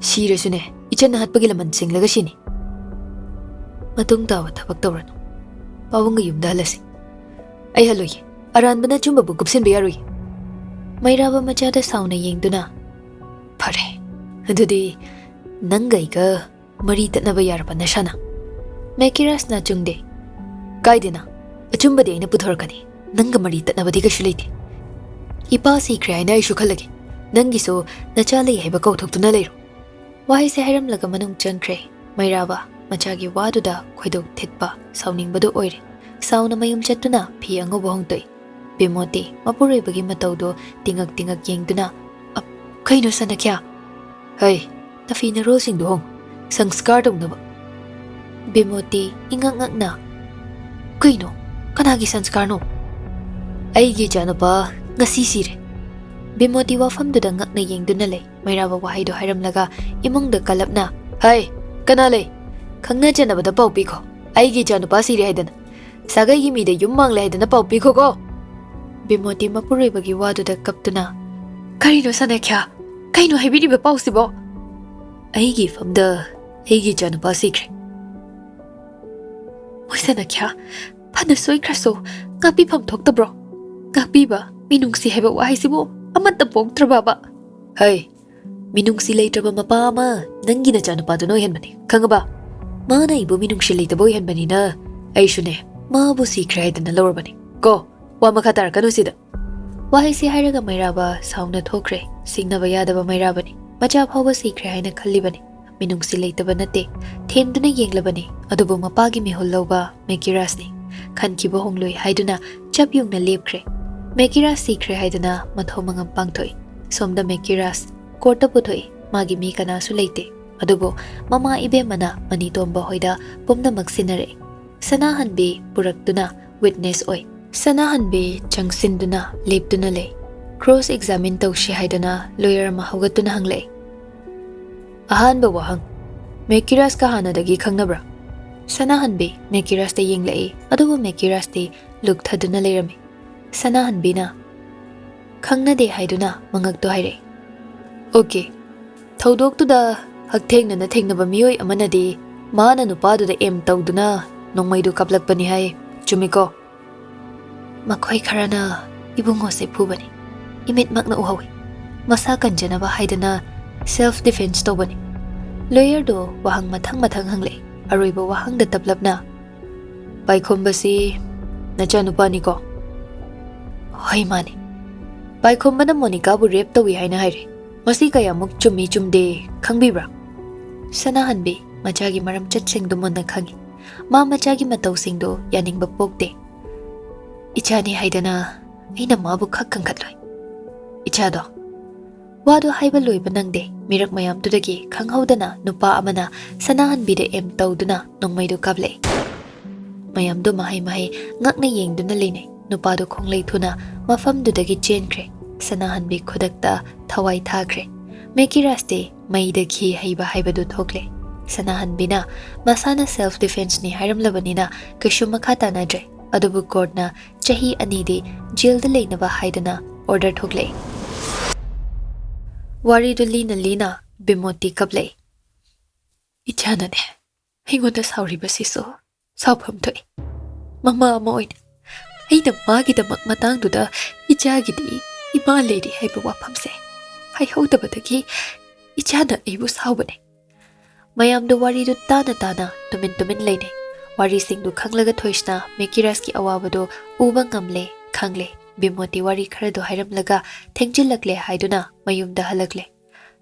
ꯁꯤꯔꯁꯨꯅꯦ, ꯏꯆꯟ ꯍꯥꯠꯄꯒꯤ ꯂꯃꯟ ꯁꯤꯡꯂꯒ ꯁꯤꯅꯤ꯫ ꯃꯇꯨꯡ ꯇꯥꯕ ꯊꯕꯛ ꯇꯧꯔꯅꯨ꯫ ꯄꯥꯕꯨꯡꯒ ꯌꯨꯝꯗ ꯍꯜꯂꯁꯤ꯫" "ꯑꯩ ꯍꯜꯂꯣꯏꯒꯦ꯫ ꯑꯔꯥꯟꯕꯅ ꯑꯆꯨꯝꯕꯕꯨ ꯀꯨꯞꯁꯤꯟꯕ ꯌꯥꯔꯣꯏꯌꯦ꯫" ꯃꯩꯔꯥꯕ ꯃꯆꯥꯗ ꯁꯥꯎꯅ ꯌꯦꯡꯗꯨꯅ, "ꯐꯔꯦ, ꯑꯗꯨꯗꯤ ꯅꯪꯒ ꯑꯩꯒ ꯃꯔꯤ ꯇꯠꯅꯕ ꯌꯥꯔꯕ ꯅꯁꯥꯅ?" ꯃꯦꯀꯤꯔꯥꯁꯅ ꯆꯨꯡꯗꯦ꯫ "ꯀꯥꯏꯗꯦꯅ, ꯑꯆꯨꯝꯕꯗꯤ ꯑꯩꯅ ꯄꯨꯊꯣꯔꯛꯀꯅꯤ꯫ ꯅꯪꯒ ꯃꯔꯤ ꯇꯠꯅꯕꯗꯤ ꯀꯩꯁꯨ ꯂꯩꯇꯦ꯫ ꯏꯄꯥ ꯁꯤꯈ꯭ꯔꯦ ꯍꯥꯏꯅ ꯑꯩꯁꯨ ꯈꯜꯂꯒꯦ꯫ ꯅꯪꯒꯤꯁꯨ ꯅꯆꯥ ꯂꯩ ꯍꯥꯏꯕ ꯀꯧꯊꯣꯛꯇꯨꯅ ꯂꯩꯔꯣ꯫ ꯋꯥꯍꯩꯁꯦ ꯍꯥꯏꯔꯝꯂꯒ ꯃꯅꯨꯡ ꯆꯪꯈ꯭ꯔꯦ꯫ ꯃꯩꯔꯥꯕ ꯃꯆꯥꯒꯤ ꯋꯥꯗꯨꯗ ꯈꯣꯏꯗꯧ ꯊꯤꯠꯄ, ꯁꯥꯎꯅꯤꯡꯕꯗꯨ ꯑꯣꯏꯔꯦ꯫ ꯁꯥꯎꯅ ꯃꯌꯨꯝ ꯆꯠꯇꯨꯅ ꯐꯤ ꯑꯉꯧꯕ ꯍꯣꯡꯗꯣꯛꯏ꯫ ꯕꯤꯃꯣꯇꯤ ꯃꯄꯨꯔꯣꯏꯕꯒꯤ ꯃꯇꯧꯗꯨ ꯇꯤꯉꯛ ꯇꯤꯉꯛ ꯌꯦꯡꯗꯨꯅ, "ꯑꯞ, ꯀꯩꯅꯣ ꯁꯅꯈ꯭ꯌꯥ? ꯍꯩ, ꯅꯐꯤ ꯅꯔꯣꯜꯁꯤꯡꯗꯨ ꯍꯣꯡ, ꯁꯪꯁꯀꯥꯔ ꯇꯧꯅꯕ꯫" ꯕꯤꯃꯣꯇꯤ ꯏꯉꯛ ꯉꯛꯅ, "ꯀꯩꯅꯣ? ꯀꯅꯥꯒꯤ ꯁꯪꯁꯀꯥꯔꯅꯣ?" "ꯑꯩꯒꯤ ꯏꯆꯥꯅꯨꯄꯥ ꯉꯁꯤ ꯁꯤꯔꯦ꯫" ꯕꯤꯃꯣꯇꯤ ꯋꯥꯐꯝꯗꯨꯗ ꯉꯛꯅ ꯌꯦꯡꯗꯨꯅ ꯂꯩ꯫ ꯃꯩꯔꯥꯕ ꯋꯥꯍꯩꯗꯨ ꯍꯥꯏꯔꯝꯂꯒ ꯏꯃꯨꯡꯗ ꯀꯜꯂꯞꯅ, "ꯍꯩ, ꯀꯅꯥ ꯂꯩ? ꯈꯪꯅ ꯆꯥꯟꯅꯕꯗ ꯄꯥꯎ ꯄꯤꯈꯣ꯫ ꯑꯩꯒꯤ ꯏꯆꯥꯅꯨꯄꯥ ꯁꯤꯔꯦ ꯍꯥꯏꯗꯅ, ꯁꯥꯒꯩꯒꯤ ꯃꯤꯗ ꯌꯨꯝ ꯃꯥꯡꯂꯦ ꯍꯥꯏꯗꯅ ꯄꯥꯎ ꯄꯤꯈꯣꯀꯣ꯫" ꯕꯤꯃꯣꯇꯤ ꯃꯄꯨꯔꯣꯏꯕꯒꯤ ꯋꯥꯗꯨꯗ ꯀꯞꯇꯨꯅ, "ꯀꯔꯤꯅꯣ ꯁꯅꯈ꯭ꯌꯥ? ꯀꯩꯅꯣ ꯍꯥꯏꯕꯤꯔꯤꯕ ꯄꯥꯎꯁꯤꯕꯣ?" "ꯑꯩꯒꯤ ꯏꯐꯝꯗ ꯑꯩꯒꯤ ꯏꯆꯥꯅꯨꯄꯥ ꯁꯤꯈ꯭ꯔꯦ꯫" "ꯃꯣꯏ ꯁꯅꯈ꯭ꯌꯥ, ꯐꯅ ꯁꯣꯏꯈ꯭ꯔꯁꯨ ꯉꯥꯛꯄꯤꯐꯝ ꯊꯣꯛꯇꯕ꯭ꯔꯣ? ꯉꯥꯛꯄꯤꯕ, ꯃꯤꯅꯨꯡꯁꯤ ꯍꯥꯏꯕ ꯋꯥꯍꯩꯁꯤꯕꯨ ꯑꯃꯠꯇ ꯄꯣꯛꯇ꯭ꯔꯕꯕ?" "ꯍꯩ, ꯃꯤꯅꯨꯡꯁꯤ ꯂꯩꯇ꯭ꯔꯕ ꯃꯄꯥ ꯑꯃ ꯅꯪꯒꯤ ꯅꯆꯥꯅꯨꯄꯥꯗꯨꯅ ꯑꯣꯏꯍꯟꯕꯅꯤ, ꯈꯪꯉꯕ? ꯃꯥꯅ ꯑꯩꯕꯨ ꯃꯤꯅꯨꯡꯁꯤ ꯂꯩꯇꯕ ꯑꯣꯏꯍꯟꯕꯅꯤꯅ ꯑꯩꯁꯨꯅꯦ, ꯃꯥꯕꯨ ꯁꯤꯈ꯭ꯔꯦ ꯍꯥꯏꯗꯅ ꯂꯧꯔꯕꯅꯤ꯫ ꯀꯣ, ꯋꯥ ꯃꯈꯥ ꯇꯥꯔꯛꯀꯅꯨ ꯁꯤꯗ꯫" ꯋꯥꯍꯩꯁꯤ ꯍꯥꯏꯔꯒ ꯃꯩꯔꯥꯕ ꯁꯥꯎꯅ ꯊꯣꯛꯈ꯭ꯔꯦ꯫ ꯁꯤꯡꯅꯕ ꯌꯥꯗꯕ ꯃꯩꯔꯥꯕꯅꯤ꯫ ꯃꯆꯥ ꯐꯥꯎꯕ ꯁꯤꯈ꯭ꯔꯦ ꯍꯥꯏꯅ ꯈꯜꯂꯤꯕꯅꯤ꯫ ꯃꯤꯅꯨꯡꯁꯤ ꯂꯩꯇꯕ ꯅꯠꯇꯦ꯫ ꯊꯦꯝꯗꯨꯅ ꯌꯦꯡꯂꯕꯅꯤ, ꯑꯗꯨꯕꯨ ꯃꯄꯥꯒꯤ ꯃꯤꯍꯨꯜ ꯂꯧꯕ ꯃꯦꯀꯤꯔꯥꯁꯅꯤ꯫ ꯈꯟꯈꯤꯕ ꯍꯣꯡꯂꯣꯏ ꯍꯥꯏꯗꯨꯅ ꯆꯞ ꯌꯨꯡꯅ ꯂꯦꯞꯈ꯭ꯔꯦ꯫ ꯃꯦꯀꯤꯔꯥꯁ ꯁꯤꯈ꯭ꯔꯦ ꯍꯥꯏꯗꯨꯅ ꯃꯊꯧ ꯃꯉꯝ ꯄꯥꯡꯊꯣꯛꯏ꯫ ꯁꯣꯝꯗ ꯃꯦꯀꯤꯔꯥꯁ ꯀꯣꯔꯠꯇ ꯄꯨꯊꯣꯛꯏ꯫ ꯃꯥꯒꯤ ꯃꯤ ꯀꯅꯥꯁꯨ ꯂꯩꯇꯦ꯫ ꯑꯗꯨꯕꯨ ꯃꯃꯥ ꯏꯕꯦꯝꯃꯅ ꯃꯅꯤꯇꯣꯝꯕ ꯍꯣꯏꯗ ꯄꯨꯝꯅꯃꯛ ꯁꯤꯟꯅꯔꯛꯏ꯫ ꯁꯅꯥꯍꯟꯕꯤ ꯄꯨꯔꯛꯇꯨꯅ ꯋꯤꯠꯅꯦꯁ ꯑꯣꯏ꯫ ꯁꯅꯥꯍꯟꯕꯤ ꯆꯪꯁꯤꯟꯗꯨꯅ ꯂꯦꯞꯇꯨꯅ ꯂꯩ꯫ ꯀ꯭ꯔꯣꯁ ꯑꯦꯛꯖꯥꯃꯤꯟ ꯇꯧꯁꯤ ꯍꯥꯏꯗꯨꯅ ꯂꯣꯌꯔ ꯑꯃ ꯍꯧꯒꯠꯇꯨꯅ ꯍꯪꯂꯛꯏ꯫ "ꯑꯍꯥꯟꯕ ꯋꯥꯍꯪ, ꯃꯦꯀꯤꯔꯥꯁꯀ ꯍꯥꯟꯅꯗꯒꯤ ꯈꯪꯅꯕ꯭ꯔꯥ?" ꯁꯅꯥꯍꯟꯕꯤ ꯃꯦꯀꯤꯔꯥꯁꯇ ꯌꯦꯡꯂꯛꯏ, ꯑꯗꯨꯕꯨ ꯃꯦꯀꯤꯔꯥꯁꯇꯤ ꯂꯨꯛꯊꯗꯨꯅ ꯂꯩꯔꯝꯃꯤ꯫ ꯁꯅꯥꯍꯟꯕꯤꯅ ꯈꯪꯅꯗꯦ ꯍꯥꯏꯗꯨꯅ ꯃꯉꯛꯇꯣ ꯍꯥꯏꯔꯛꯏ꯫ "ꯑꯣꯀꯦ, ꯊꯧꯗꯣꯛꯇꯨꯗ ꯍꯛꯊꯦꯡꯅꯅ ꯊꯦꯡꯅꯕ ꯃꯤꯑꯣꯏ ꯑꯃꯅꯗꯤ ꯃꯥꯅ ꯅꯨꯄꯥꯗꯨꯗ ꯑꯦꯝ ꯇꯧꯗꯨꯅ ꯅꯣꯡꯃꯩꯗꯨ ꯀꯥꯞꯂꯛꯄꯅꯤ ꯍꯥꯏ, ꯆꯨꯝꯃꯤꯀꯣ?" "ꯃꯈꯣꯏ ꯈꯔꯅ ꯏꯕꯨꯡꯉꯣꯁꯦ ꯐꯨꯕꯅꯤ, ꯏꯃꯤꯠꯃꯛꯅ ꯎꯍꯧꯏ꯫ ꯃꯁꯥ ꯀꯟꯖꯅꯕ ꯍꯥꯏꯗꯅ ꯁꯦꯜꯐ ꯗꯤꯐꯦꯟꯁ ꯇꯧꯕꯅꯤ꯫" ꯂꯣꯌꯔꯗꯣ ꯋꯥꯍꯪ ꯃꯊꯪ ꯃꯊꯪ ꯍꯪꯂꯛꯏ꯫ ꯑꯔꯣꯏꯕ ꯋꯥꯍꯪꯗ ꯇꯞꯂꯞꯅ, "ꯄꯥꯏꯈꯣꯝꯕꯁꯤ ꯅꯆꯥꯅꯨꯄꯥꯅꯤꯀꯣ?" ꯍꯣꯏ, ꯃꯥꯅꯦ꯫ ꯄꯥꯏꯈꯣꯝꯕꯅ ꯃꯣꯅꯤꯀꯥꯕꯨ ꯔꯦꯞ ꯇꯧꯏ ꯍꯥꯏꯅ ꯍꯥꯏꯔꯦ꯫ ꯃꯁꯤ ꯀꯌꯥꯃꯨꯛ ꯆꯨꯝꯃꯤ ꯆꯨꯝꯗꯦ ꯈꯪꯕꯤꯕ꯭ꯔꯥ? ꯁꯅꯥꯍꯟꯕꯤ ꯃꯆꯥꯒꯤ ꯃꯔꯝꯆꯠꯁꯤꯡꯗꯨ ꯃꯨꯟꯅ ꯈꯪꯏ꯫ ꯃꯥ ꯃꯆꯥꯒꯤ ꯃꯇꯧꯁꯤꯡꯗꯨ ꯌꯥꯅꯤꯡꯕ ꯄꯣꯛꯇꯦ꯫ "ꯏꯆꯥꯅꯤ ꯍꯥꯏꯗꯅ ꯑꯩꯅ ꯃꯥꯕꯨ ꯈꯛ ꯈꯟꯈꯠꯂꯣꯏ꯫ ꯏꯆꯥꯗꯣ"꯫ ꯋꯥꯗꯨ ꯍꯥꯏꯕ ꯂꯣꯏꯕ ꯅꯪꯗꯦ꯫ ꯃꯤꯔꯛ ꯃꯌꯥꯝꯗꯨꯗꯒꯤ ꯈꯪꯍꯧꯗꯅ ꯅꯨꯄꯥ ꯑꯃꯅ ꯁꯅꯥꯍꯟꯕꯤꯗ ꯑꯦꯝ ꯇꯧꯗꯨꯅ ꯅꯣꯡꯃꯩꯗꯨ ꯀꯥꯞꯂꯛꯏ꯫ ꯃꯌꯥꯝꯗꯨ ꯃꯍꯩ ꯃꯍꯩ ꯉꯛꯅ ꯌꯦꯡꯗꯨꯅ ꯂꯩꯅꯩ꯫ ꯅꯨꯄꯥꯗꯨ ꯈꯣꯡꯂꯩ ꯊꯨꯅ ꯃꯐꯝꯗꯨꯗꯒꯤ ꯆꯦꯟꯈ꯭ꯔꯦ꯫ ꯁꯅꯥꯍꯟꯕꯤ ꯈꯨꯗꯛꯇ ꯊꯋꯥꯏ ꯊꯥꯈ꯭ꯔꯦ꯫ ꯃꯦꯀꯤꯔꯥꯁꯇꯤ ꯃꯩꯗ ꯘꯤ ꯍꯩꯕ ꯍꯥꯏꯕꯗꯨ ꯊꯣꯛꯂꯦ꯫ ꯁꯅꯥꯍꯟꯕꯤꯅ ꯃꯁꯥꯅ ꯁꯦꯜꯐ ꯗꯤꯐꯦꯟꯁꯅꯤ ꯍꯥꯏꯔꯝꯂꯕꯅꯤꯅ ꯀꯩꯁꯨ ꯃꯈꯥ ꯇꯥꯅꯗ꯭ꯔꯦ꯫ ꯑꯗꯨꯕꯨ ꯀꯣꯔꯠꯅ ꯆꯍꯤ ꯑꯅꯤꯗꯤ ꯖꯦꯜꯗ ꯂꯩꯅꯕ ꯍꯥꯏꯗꯨꯅ ꯑꯣꯔꯗꯔ ꯊꯣꯛꯂꯛꯏ꯫ ꯋꯥꯔꯤꯗꯨ ꯂꯤꯅ ꯂꯤꯅ ꯕꯤꯃꯣꯇꯤ ꯀꯞꯂꯛꯏ꯫ "ꯏꯆꯥꯅꯅꯦ ꯑꯩꯉꯣꯟꯗ ꯁꯥꯎꯔꯤꯕꯁꯤꯁꯨ ꯁꯥꯎꯐꯝ ꯊꯣꯛꯏ꯫ ꯃꯃꯥ ꯑꯃ ꯑꯣꯏꯅ ꯑꯩꯅ ꯃꯥꯒꯤꯗꯃꯛ ꯃꯇꯥꯡꯗꯨꯗ ꯏꯆꯥꯒꯤꯗꯤ ꯏꯃꯥ ꯂꯩꯔꯤ ꯍꯥꯏꯕ ꯋꯥꯐꯝꯁꯦ ꯍꯥꯏꯍꯧꯗꯕꯗꯒꯤ ꯏꯆꯥꯅ ꯑꯩꯕꯨ ꯁꯥꯎꯕꯅꯦ"꯫ ꯃꯌꯥꯝꯗꯨ ꯋꯥꯔꯤꯗꯨ ꯇꯥꯅ ꯇꯥꯅ ꯇꯨꯃꯤꯟ ꯇꯨꯃꯤꯟ ꯂꯩꯅꯩ꯫ ꯋꯥꯔꯤꯁꯤꯡꯗꯨ ꯈꯪꯂꯒ ꯊꯣꯏꯁꯅꯥ ꯃꯦꯀꯤꯔꯥꯁꯀꯤ ꯑꯋꯥꯕꯗꯨ ꯎꯕ ꯉꯝꯂꯦ, ꯈꯪꯂꯦ꯫ ꯕꯤꯃꯣꯇꯤ ꯋꯥꯔꯤ ꯈꯔꯗꯨ ꯍꯥꯏꯔꯝꯂꯒ ꯊꯦꯡꯖꯤꯜꯂꯛꯂꯦ ꯍꯥꯏꯗꯨꯅ ꯃꯌꯨꯝꯗ ꯍꯜꯂꯛꯂꯦ꯫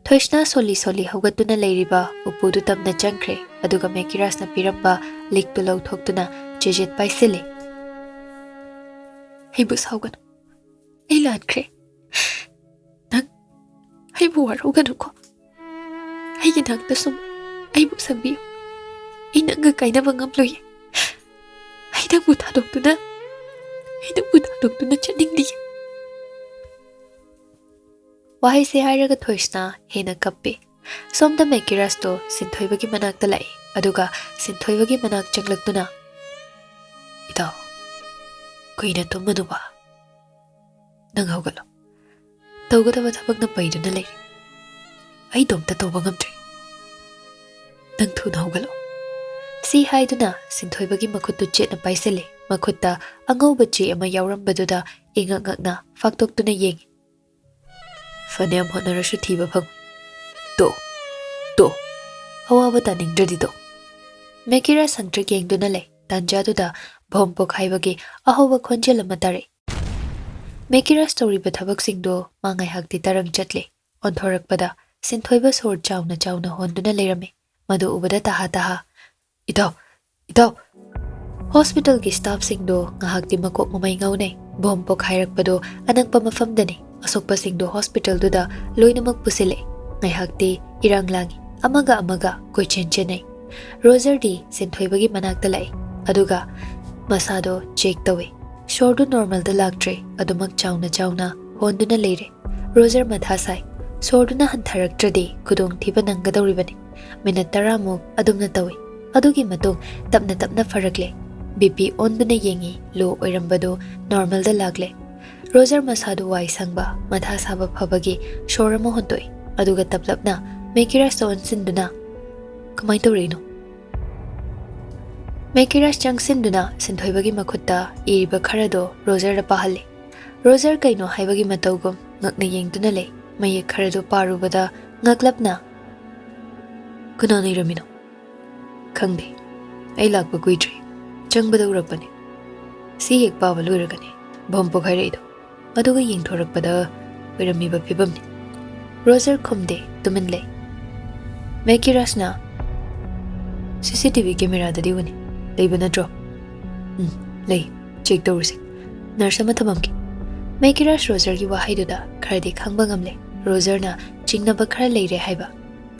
ꯊꯣꯏꯁꯅꯥ ꯁꯣꯜꯂꯤ ꯁꯣꯜꯂꯤ ꯍꯧꯒꯠꯇꯨꯅ ꯂꯩꯔꯤꯕ ꯎꯄꯨꯗꯨ ꯇꯝꯅ ꯆꯪꯈ꯭ꯔꯦ, ꯑꯗꯨꯒ ꯃꯦꯀꯤꯔꯥꯁꯅ ꯄꯤꯔꯝꯕ ꯂꯤꯛꯇꯨ ꯂꯧꯊꯣꯛꯇꯨꯅ ꯆꯦꯖꯦꯠ ꯄꯥꯏꯁꯤꯜꯂꯤ꯫ "ꯑꯩꯕꯨ ꯁꯥꯎꯒꯅꯨ, ꯑꯩ ꯂꯥꯟꯈ꯭ꯔꯦ꯫ ꯅꯪ ꯑꯩꯕꯨ ꯋꯥꯔꯧꯒꯅꯨꯀꯣ꯫ ꯑꯩꯒꯤꯗꯃꯛꯇ ꯁꯨꯝ ꯑꯩꯕꯨ ꯁꯪꯕꯤꯌꯨ꯫ ꯑꯩ ꯅꯪꯒ ꯀꯥꯏꯅꯕ ꯉꯝꯂꯣꯏꯌꯦ꯫ ꯑꯩ ꯅꯪꯕꯨ ꯊꯥꯗꯣꯛꯇꯨꯅ, ꯑꯩ ꯅꯪꯕꯨ ꯊꯥꯗꯣꯛꯇꯨꯅ ꯆꯠꯅꯤꯡꯗꯤꯌꯦ"꯫ ꯋꯥꯍꯩꯁꯦ ꯍꯥꯏꯔꯒ ꯊꯣꯏꯁꯅꯥ ꯍꯦꯟꯅ ꯀꯞꯄꯤ꯫ ꯁꯣꯝꯗ ꯃꯦꯀꯤꯔꯥꯁꯇꯣ ꯁꯤꯟꯊꯣꯏꯕꯒꯤ ꯃꯅꯥꯛꯇ ꯂꯥꯛꯏ, ꯑꯗꯨꯒ ꯁꯤꯟꯊꯣꯏꯕꯒꯤ ꯃꯅꯥꯛ ꯆꯪꯂꯛꯇꯨꯅ, "ꯏꯇꯥꯎ, ꯀꯨꯏꯅ ꯇꯨꯝꯃꯅꯨꯕ꯫ ꯅꯪ ꯍꯧꯒꯠꯂꯣ꯫ ꯇꯧꯒꯗꯕ ꯊꯕꯛꯅ ꯄꯩꯗꯨꯅ ꯂꯩꯔꯦ꯫ ꯑꯩꯗꯣꯝꯇ ꯇꯧꯕ ꯉꯝꯗ꯭ꯔꯦ꯫ ꯅꯪ ꯊꯨꯅ ꯍꯧꯒꯠꯂꯣ"꯫ ꯁꯤ ꯍꯥꯏꯗꯨꯅ ꯁꯤꯟꯊꯣꯏꯕꯒꯤ ꯃꯈꯨꯠꯇꯨ ꯆꯦꯠꯅ ꯄꯥꯏꯁꯤꯜꯂꯦ꯫ ꯃꯈꯨꯠꯇ ꯑꯉꯧꯕ ꯆꯦ ꯑꯃ ꯌꯥꯎꯔꯝꯕꯗꯨꯗ ꯏꯉꯛ ꯉꯛꯅ ꯐꯥꯛꯇꯣꯛꯇꯨꯅ ꯌꯦꯡꯉꯤ꯫ "ꯐꯅꯌꯥꯝ ꯍꯣꯠꯅꯔꯁꯨ ꯊꯤꯕ ꯐꯪꯉꯣꯏ꯫ ꯇꯣ, ꯇꯣ꯫ ꯑꯋꯥꯕ ꯇꯥꯅꯤꯡꯗ꯭ꯔꯗꯤ ꯇꯣ"꯫ ꯃꯦꯀꯤꯔꯥ ꯁꯪꯇ꯭ꯔꯤꯛ ꯌꯦꯡꯗꯨꯅ ꯂꯩ꯫ ꯇꯥꯟꯖꯥꯗꯨꯗ ꯚꯣꯝ ꯄꯣꯈꯥꯏꯕꯒꯤ ꯑꯍꯧꯕ ꯈꯣꯟꯖꯦꯜ ꯑꯃ ꯇꯥꯔꯛꯏ꯫ ꯃꯦꯀꯤꯔꯥꯁ ꯇꯧꯔꯤꯕ ꯊꯕꯛꯁꯤꯡꯗꯣ ꯃꯥ ꯉꯥꯏꯍꯥꯛꯇꯤ ꯇꯔꯪ ꯆꯠꯂꯦ꯫ ꯑꯣꯟꯊꯣꯔꯛꯄꯗ ꯁꯤꯟꯊꯣꯏꯕ ꯁꯣꯔ ꯆꯥꯎꯅ ꯆꯥꯎꯅ ꯍꯣꯟꯗꯨꯅ ꯂꯩꯔꯝꯃꯤ꯫ ꯃꯗꯨ ꯎꯕꯗ ꯇꯍꯥ ꯇꯍꯥ, "ꯏꯇꯥꯎ! ꯏꯇꯥꯎ!" ꯍꯣꯁꯄꯤꯇꯥꯜꯒꯤ ꯁ꯭ꯇꯥꯐꯁꯤꯡꯗꯣ ꯉꯥꯏꯍꯥꯛꯇꯤ ꯃꯀꯣꯛ ꯃꯃꯩ ꯉꯥꯎꯅꯩ꯫ ꯕꯣꯝ ꯄꯣꯈꯥꯏꯔꯛꯄꯗꯣ ꯑꯅꯛꯄ ꯃꯐꯝꯗꯅꯤ꯫ ꯑꯁꯣꯛꯄꯁꯤꯡꯗꯣ ꯍꯣꯁꯄꯤꯇꯥꯜꯗꯨꯗ ꯂꯣꯏꯅꯃꯛ ꯄꯨꯁꯤꯜꯂꯦ꯫ ꯉꯥꯏꯍꯥꯛꯇꯤ ꯏꯔꯥꯡ ꯂꯥꯡꯉꯤ꯫ ꯑꯃꯒ ꯑꯃꯒ ꯀꯣꯏꯆꯦꯟ ꯆꯦꯟꯅꯩ꯫ ꯔꯣꯖꯔꯗꯤ ꯁꯤꯟꯊꯣꯏꯕꯒꯤ ꯃꯅꯥꯛꯇ ꯂꯥꯛꯏ, ꯑꯗꯨꯒ ꯃꯁꯥꯗꯣ ꯆꯦꯛ ꯇꯧꯏ꯫ ꯁꯣꯔꯗꯨ ꯅꯣꯔꯃꯦꯜꯗ ꯂꯥꯛꯇ꯭ꯔꯦ, ꯑꯗꯨꯃꯛ ꯆꯥꯎꯅ ꯆꯥꯎꯅ ꯍꯣꯟꯗꯨꯅ ꯂꯩꯔꯦ꯫ ꯔꯣꯖꯔ ꯃꯊꯥ ꯁꯥꯏ꯫ ꯁꯣꯔꯗꯨꯅ ꯍꯟꯊꯔꯛꯇ꯭ꯔꯗꯤ ꯈꯨꯗꯣꯡꯊꯤꯕ ꯅꯪꯒꯗꯧꯔꯤꯕꯅꯤ꯫ ꯃꯤꯅꯠ ꯇꯔꯥꯃꯨꯛ ꯑꯗꯨꯝꯅ ꯇꯧꯏ꯫ ꯑꯗꯨꯒꯤ ꯃꯇꯨꯡ ꯇꯞꯅ ꯇꯞꯅ ꯐꯔꯛꯂꯦ꯫ ꯕꯤ ꯄꯤ ꯑꯣꯟꯗꯨꯅ ꯌꯦꯡꯉꯤ, ꯂꯣ ꯑꯣꯏꯔꯝꯕꯗꯨ ꯅꯣꯔꯃꯦꯜꯗ ꯂꯥꯛꯂꯦ꯫ ꯔꯣꯖꯔ ꯃꯁꯥꯗꯨ ꯋꯥꯏ ꯁꯪꯕ, ꯃꯊꯥ ꯁꯥꯕ ꯐꯕꯒꯤ ꯁꯣꯔ ꯑꯃ ꯍꯣꯟꯗꯣꯛꯏ, ꯑꯗꯨꯒ ꯇꯞꯂꯞꯅ ꯃꯦꯀꯤꯔꯥꯁꯇ ꯑꯣꯟꯁꯤꯟꯗꯨꯅ, "ꯀꯃꯥꯏꯅ ꯇꯧꯔꯛꯏꯅꯣ?" ꯃꯦꯀꯤꯔꯥꯁ ꯆꯪꯁꯤꯟꯗꯨꯅ ꯁꯤꯟꯊꯣꯏꯕꯒꯤ ꯃꯈꯨꯠꯇ ꯏꯔꯤꯕ ꯈꯔꯗꯣ ꯔꯣꯖꯔꯗ ꯄꯥꯍꯜꯂꯤ꯫ ꯔꯣꯖꯔ ꯀꯩꯅꯣ ꯍꯥꯏꯕꯒꯤ ꯃꯇꯧꯒꯨꯝ ꯉꯛꯅ ꯌꯦꯡꯗꯨꯅ ꯂꯩ꯫ ꯃꯌꯦꯛ ꯈꯔꯗꯨ ꯄꯥꯔꯨꯕꯗ ꯉꯛꯂꯞꯅ, "ꯀꯅꯥꯅ ꯏꯔꯝꯃꯤꯅꯣ?" "ꯈꯪꯗꯦ꯫ ꯑꯩ ꯂꯥꯛꯄ ꯀꯨꯏꯗ꯭ꯔꯤ꯫ ꯆꯪꯕꯗ ꯎꯔꯛꯄꯅꯤ꯫ ꯁꯤ ꯍꯦꯛ ꯄꯥꯕ ꯂꯣꯏꯔꯒꯅꯤ ꯕꯣꯝ ꯄꯣꯈꯥꯏꯔꯛꯏꯗꯣ꯫ ꯑꯗꯨꯒ ꯌꯦꯡꯊꯣꯔꯛꯄꯗ ꯑꯣꯏꯔꯝꯃꯤꯕ ꯐꯤꯕꯝꯅꯤ꯫" ꯔꯣꯖꯔ ꯈꯨꯝꯗꯦ, ꯇꯨꯃꯤꯟ ꯂꯩ꯫ ꯃꯦꯀꯤꯔꯥꯁꯅ, "ꯁꯤ ꯁꯤ ꯇꯤ ꯚꯤ ꯀꯦꯃꯦꯔꯥꯗꯗꯤ ꯎꯅꯤ꯫ ꯂꯩꯕ ꯅꯠꯇ꯭ꯔꯣ?" "ꯎꯝ, ꯂꯩ꯫ ꯆꯦꯛ ꯇꯧꯔꯨꯁꯦ꯫ ꯅꯔꯁ ꯑꯃ ꯊꯝꯃꯝꯒꯦ꯫" ꯃꯦꯀꯤꯔꯥꯁ ꯔꯣꯖꯔꯒꯤ ꯋꯥꯍꯩꯗꯨꯗ ꯈꯔꯗꯤ ꯈꯪꯕ ꯉꯝꯂꯦ꯫ ꯔꯣꯖꯔꯅ ꯆꯤꯡꯅꯕ ꯈꯔ ꯂꯩꯔꯦ ꯍꯥꯏꯕ꯫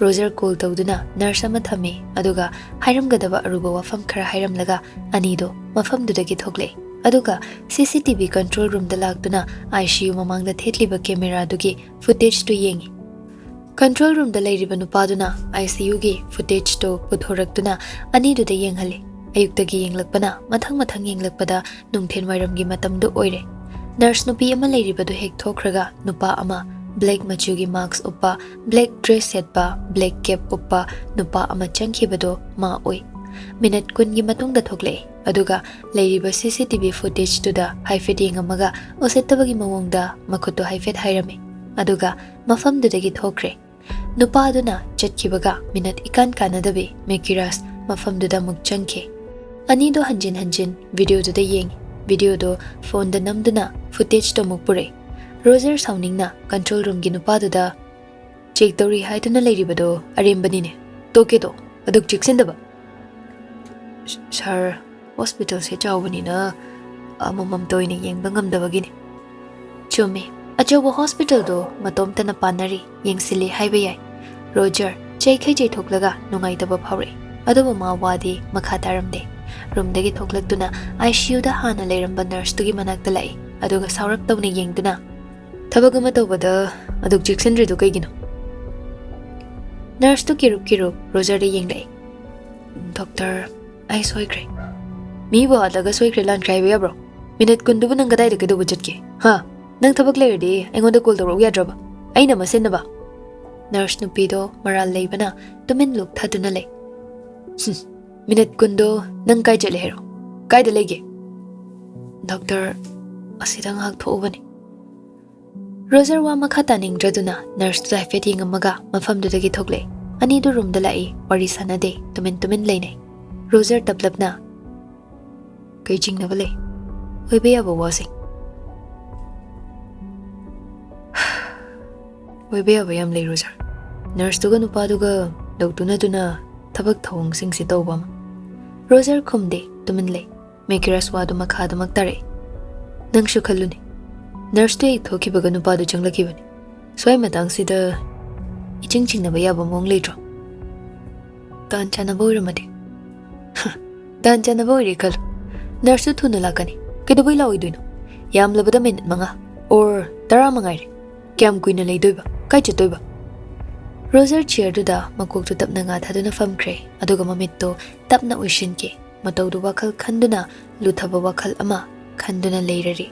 ꯔꯣꯖꯔ ꯀꯣꯜ ꯇꯧꯗꯨꯅ ꯅꯔꯁ ꯑꯃ ꯊꯝꯃꯤ, ꯑꯗꯨꯒ ꯍꯥꯏꯔꯝꯒꯗꯕ ꯑꯔꯨꯕ ꯋꯥꯐꯝ ꯈꯔ ꯍꯥꯏꯔꯝꯂꯒ ꯑꯅꯤꯗꯣ ꯃꯐꯝꯗꯨꯗꯒꯤ ꯊꯣꯛꯂꯛꯏ꯫ ꯑꯗꯨꯒ ꯁꯤ ꯁꯤ ꯇꯤ ꯚꯤ ꯀꯟꯇ꯭ꯔꯣꯜ ꯔꯨꯝꯗ ꯂꯥꯛꯇꯨꯅ ꯑꯥꯏ ꯁꯤ ꯌꯨ ꯃꯃꯥꯡꯗ ꯊꯦꯠꯂꯤꯕ ꯀꯦꯃꯦꯔꯥꯗꯨꯒꯤ ꯐꯨꯇꯦꯖꯇꯨ ꯌꯦꯡꯉꯤ꯫ ꯀꯟꯇ꯭ꯔꯣꯜ ꯔꯨꯝꯗ ꯂꯩꯔꯤꯕ ꯅꯨꯄꯥꯗꯨꯅ ꯑꯥꯏ ꯁꯤ ꯌꯨꯒꯤ ꯐꯨꯇꯦꯖꯇꯨ ꯄꯨꯊꯣꯔꯛꯇꯨꯅ ꯑꯅꯤꯗꯨꯗ ꯌꯦꯡꯍꯜꯂꯤ꯫ ꯑꯌꯨꯛꯇꯒꯤ ꯌꯦꯡꯂꯛꯄꯅ ꯃꯊꯪ ꯃꯊꯪ ꯌꯦꯡꯂꯛꯄꯗ ꯅꯨꯡꯊꯤꯜ ꯋꯥꯏꯔꯝꯒꯤ ꯃꯇꯝꯗꯨ ꯑꯣꯏꯔꯦ꯫ ꯅꯔꯁ ꯅꯨꯄꯤ ꯑꯃ ꯂꯩꯔꯤꯕꯗꯨ ꯍꯦꯛ ꯊꯣꯛꯈ꯭ꯔꯒ ꯅꯨꯄꯥ ꯑꯃ, ꯕ꯭ꯂꯦꯛ ꯃꯆꯨꯒꯤ ꯃꯥꯛꯁ ꯎꯞꯄ, ꯕ꯭ꯂꯦꯛ ꯗ꯭ꯔꯦꯁ ꯁꯦꯠꯄ, ꯕ꯭ꯂꯦꯛ ꯀꯦꯞ ꯎꯞꯄ ꯅꯨꯄꯥ ꯑꯃ ꯆꯪꯈꯤꯕꯗꯨ ꯃꯥ ꯑꯣꯏ꯫ ꯃꯤꯅꯠ ꯀꯨꯟꯒꯤ ꯃꯇꯨꯡꯗ ꯊꯣꯛꯂꯛꯏ, ꯑꯗꯨꯒ ꯂꯩꯔꯤꯕ ꯁꯤ ꯁꯤ ꯇꯤ ꯚꯤ ꯐꯨꯇꯦꯖꯇꯨꯗ ꯍꯥꯏꯐꯦꯠ ꯌꯦꯡꯉꯝꯃꯒ ꯎꯁꯤꯠꯇꯕꯒꯤ ꯃꯑꯣꯡꯗ ꯃꯈꯨꯠꯇꯨ ꯍꯥꯏꯐꯦꯠ ꯍꯥꯏꯔꯝꯃꯤ, ꯑꯗꯨꯒ ꯃꯐꯝꯗꯨꯗꯒꯤ ꯊꯣꯛꯈ꯭ꯔꯦ꯫ ꯅꯨꯄꯥ ꯑꯗꯨꯅ ꯆꯠꯈꯤꯕꯒ ꯃꯤꯅꯠ ꯏꯀꯥꯟ ꯀꯥꯟꯅꯗꯕꯤ ꯃꯦꯀꯤꯔꯥꯁ ꯃꯐꯝꯗꯨꯗ ꯑꯃꯨꯛ ꯆꯪꯈꯤ꯫ ꯑꯅꯤꯗꯣ ꯍꯟꯖꯤꯟ ꯍꯟꯖꯤꯟ ꯚꯤꯗꯤꯑꯣꯗꯨꯗ ꯌꯦꯡꯉꯤ꯫ ꯚꯤꯗꯤꯑꯣꯗꯣ ꯐꯣꯟꯗ ꯅꯝꯗꯨꯅ ꯐꯨꯇꯦꯖꯇꯣ ꯑꯃꯨꯛ ꯄꯨꯔꯛꯏ꯫ ꯔꯣꯖꯔ ꯁꯥꯎꯅꯤꯡꯅ ꯀꯟꯇ꯭ꯔꯣꯜ ꯔꯨꯝꯒꯤ ꯅꯨꯄꯥꯗꯨꯗ ꯆꯦꯛ ꯇꯧꯔꯤ ꯍꯥꯏꯗꯨꯅ ꯂꯩꯔꯤꯕꯗꯣ ꯑꯔꯦꯝꯕꯅꯤꯅꯦ꯫ ꯇꯣꯛꯀꯦꯗꯣ ꯑꯗꯨꯛ ꯆꯦꯛꯁꯤꯟꯗꯕ꯫ ꯁ-, ꯁꯥꯔ, ꯍꯣꯁꯄꯤꯇꯥꯜꯁꯦ ꯆꯥꯎꯕꯅꯤꯅ ꯑꯃꯃꯝꯇ ꯑꯣꯏꯅ ꯌꯦꯡꯕ ꯉꯝꯗꯕꯒꯤꯅꯤ꯫ ꯆꯨꯝꯃꯤ, ꯑꯆꯧꯕ ꯍꯣꯁꯄꯤꯇꯥꯜꯗꯣ ꯃꯇꯣꯝꯇꯅ ꯄꯥꯟꯅꯔꯤ, ꯌꯦꯡꯁꯤꯜꯂꯤ ꯍꯥꯏꯕ ꯌꯥꯏ꯫ ꯔꯣꯖꯔ ꯆꯩꯈꯩ ꯆꯩꯊꯣꯛꯂꯒ ꯅꯨꯡꯉꯥꯏꯇꯕ ꯐꯥꯎꯔꯛꯏ꯫ ꯑꯗꯨꯕꯨ ꯃꯥ ꯋꯥꯗꯤ ꯃꯈꯥ ꯇꯥꯔꯝꯗꯦ꯫ ꯔꯨꯝꯗꯒꯤ ꯊꯣꯛꯂꯛꯇꯨꯅ ꯑꯥꯏ ꯁꯤ ꯌꯨꯗ ꯍꯥꯟꯅ ꯂꯩꯔꯝꯕ ꯅꯔꯁꯇꯨꯒꯤ ꯃꯅꯥꯛꯇ ꯂꯥꯛꯏ, ꯑꯗꯨꯒ ꯁꯥꯎꯔꯞ ꯇꯧꯅ ꯌꯦꯡꯗꯨꯅ, "ꯊꯕꯛ ꯑꯃ ꯇꯧꯕꯗ ꯑꯗꯨꯛ ꯆꯦꯛꯁꯤꯟꯗ꯭ꯔꯤꯗꯨ ꯀꯩꯒꯤꯅꯣ?" ꯅꯔꯁꯇꯨ ꯀꯤꯔꯨꯞ ꯀꯤꯔꯨꯞ ꯔꯣꯖꯔꯗ ꯌꯦꯡꯂꯛꯏ꯫ "ꯗꯣꯛꯇꯔ, ꯑꯩ ꯁꯣꯏꯈ꯭ꯔꯦ꯫" "ꯃꯤꯕꯨ ꯍꯥꯠꯂꯒ ꯁꯣꯏꯈ꯭ꯔꯦ ꯂꯥꯟꯈ꯭ꯔꯦ ꯍꯥꯏꯕ ꯌꯥꯕ꯭ꯔꯣ? ꯃꯤꯅꯤꯠ ꯀꯨꯟꯗꯨꯕꯨ ꯅꯪ ꯀꯗꯥꯏꯗ ꯀꯩꯗꯧꯕ ꯆꯠꯀꯦ? ꯍꯥ? ꯅꯪ ꯊꯕꯛ ꯂꯩꯔꯗꯤ ꯑꯩꯉꯣꯟꯗ ꯀꯣꯜ ꯇꯧꯔꯛꯎ ꯌꯥꯗ꯭ꯔꯕ? ꯑꯩꯅ ꯑꯃ ꯁꯤꯟꯅꯕ?" ꯅꯔꯁ ꯅꯨꯄꯤꯗꯣ ꯃꯔꯥꯜ ꯂꯩꯕꯅ ꯇꯨꯃꯤꯟ ꯂꯨꯞꯊꯗꯨꯅ ꯂꯩ꯫ "ꯍꯨꯝ, ꯃꯤꯅꯤꯠ ꯀꯨꯟꯗꯣ ꯅꯪ ꯀꯥꯏ ꯆꯠꯂꯦ ꯍꯥꯏꯔꯣ? ꯀꯥꯏꯗ ꯂꯩꯒꯦ?" "ꯗꯣꯛꯇꯔ, ꯑꯁꯤꯗ ꯉꯥꯏꯍꯥꯛ ꯊꯣꯛꯎꯕꯅꯤ꯫" ꯔꯣꯖꯔ ꯋꯥ ꯃꯈꯥ ꯇꯥꯅꯤꯡꯗ꯭ꯔꯗꯨꯅ ꯅꯔꯁꯇꯨꯗ ꯍꯥꯏꯐꯦꯠ ꯌꯦꯡꯉꯝꯃꯒ ꯃꯐꯝꯗꯨꯗꯒꯤ ꯊꯣꯛꯂꯛꯏ꯫ ꯑꯅꯤꯗꯨ ꯔꯨꯝꯗ ꯂꯥꯛꯏ, ꯋꯥꯔꯤ ꯁꯥꯟꯅꯗꯦ, ꯇꯨꯃꯤꯟ ꯇꯨꯃꯤꯟ ꯂꯩꯅꯩ꯫ ꯔꯣꯖꯔ ꯇꯞꯂꯞꯅ, "ꯀꯩ ꯆꯤꯡꯅꯕ ꯂꯩ? ꯑꯣꯏꯕ ꯌꯥꯕ ꯋꯥꯁꯤꯡ꯫" "ꯑꯣꯏꯕ ꯌꯥꯕ ꯌꯥꯝ ꯂꯩ, ꯔꯣꯖꯔ꯫ ꯅꯔꯁꯇꯨꯒ ꯅꯨꯄꯥꯗꯨꯒ ꯂꯧꯇꯨꯅꯗꯨꯅ ꯊꯕꯛ ꯊꯧꯑꯣꯡꯁꯤꯡꯁꯤ ꯇꯧꯕ ꯑꯃ꯫" ꯔꯣꯖꯔ ꯈꯨꯝꯗꯦ, ꯇꯨꯃꯤꯟ ꯂꯩ꯫ ꯃꯦꯀꯤꯔꯥꯁ ꯋꯥꯗꯨ ꯃꯈꯥꯗꯃꯛ ꯇꯥꯔꯛꯏ꯫ "ꯅꯪꯁꯨ ꯈꯜꯂꯨꯅꯦ, ꯅꯔꯁꯇꯨ ꯍꯦꯛ ꯊꯣꯛꯈꯤꯕꯒ ꯅꯨꯄꯥꯗꯨ ꯆꯪꯂꯛꯈꯤꯕꯅꯤ꯫ ꯁ꯭ꯋꯥꯏ ꯃꯇꯥꯡꯁꯤꯗ ꯏꯆꯤꯡ ꯆꯤꯡꯅꯕ ꯌꯥꯕ ꯃꯑꯣꯡ ꯂꯩꯇ꯭ꯔꯣ?" "ꯇꯥꯟ ꯆꯥꯅꯕ ꯑꯣꯏꯔꯝꯃꯗꯤ?" "ꯍ, ꯇꯥꯟ ꯆꯥꯅꯕ ꯑꯣꯏꯔꯦ ꯈꯜꯂꯨ꯫ ꯅꯔꯁꯇꯨ ꯊꯨꯅ ꯂꯥꯛꯀꯅꯤ꯫ ꯀꯩꯗꯧꯕꯩ ꯂꯥꯛꯑꯣꯏꯗꯣꯏꯅꯣ? ꯌꯥꯝꯂꯕꯗ ꯃꯤꯅꯤꯠ ꯃꯉꯥ or ꯇꯔꯥ ꯃꯉꯥꯏꯔꯦ꯫ ꯀꯌꯥꯝ ꯀꯨꯏꯅ ꯂꯩꯗꯣꯏꯕ? ꯀꯥꯏ ꯆꯠꯇꯣꯏꯕ?" ꯔꯣꯖꯔ ꯆꯤꯌꯔꯗꯨꯗ ꯃꯀꯣꯛꯇꯨ ꯇꯞꯅ ꯉꯥꯊꯗꯨꯅ ꯐꯝꯈ꯭ꯔꯦ, ꯑꯗꯨꯒ ꯃꯃꯤꯠꯇꯨ ꯇꯞꯅ ꯎꯏꯁꯤꯟꯈꯤ꯫ ꯃꯇꯧꯗꯨ ꯋꯥꯈꯜ ꯈꯟꯗꯨꯅ ꯂꯨꯊꯕ ꯋꯥꯈꯜ ꯑꯃ ꯈꯟꯗꯨꯅ ꯂꯩꯔꯔꯤ꯫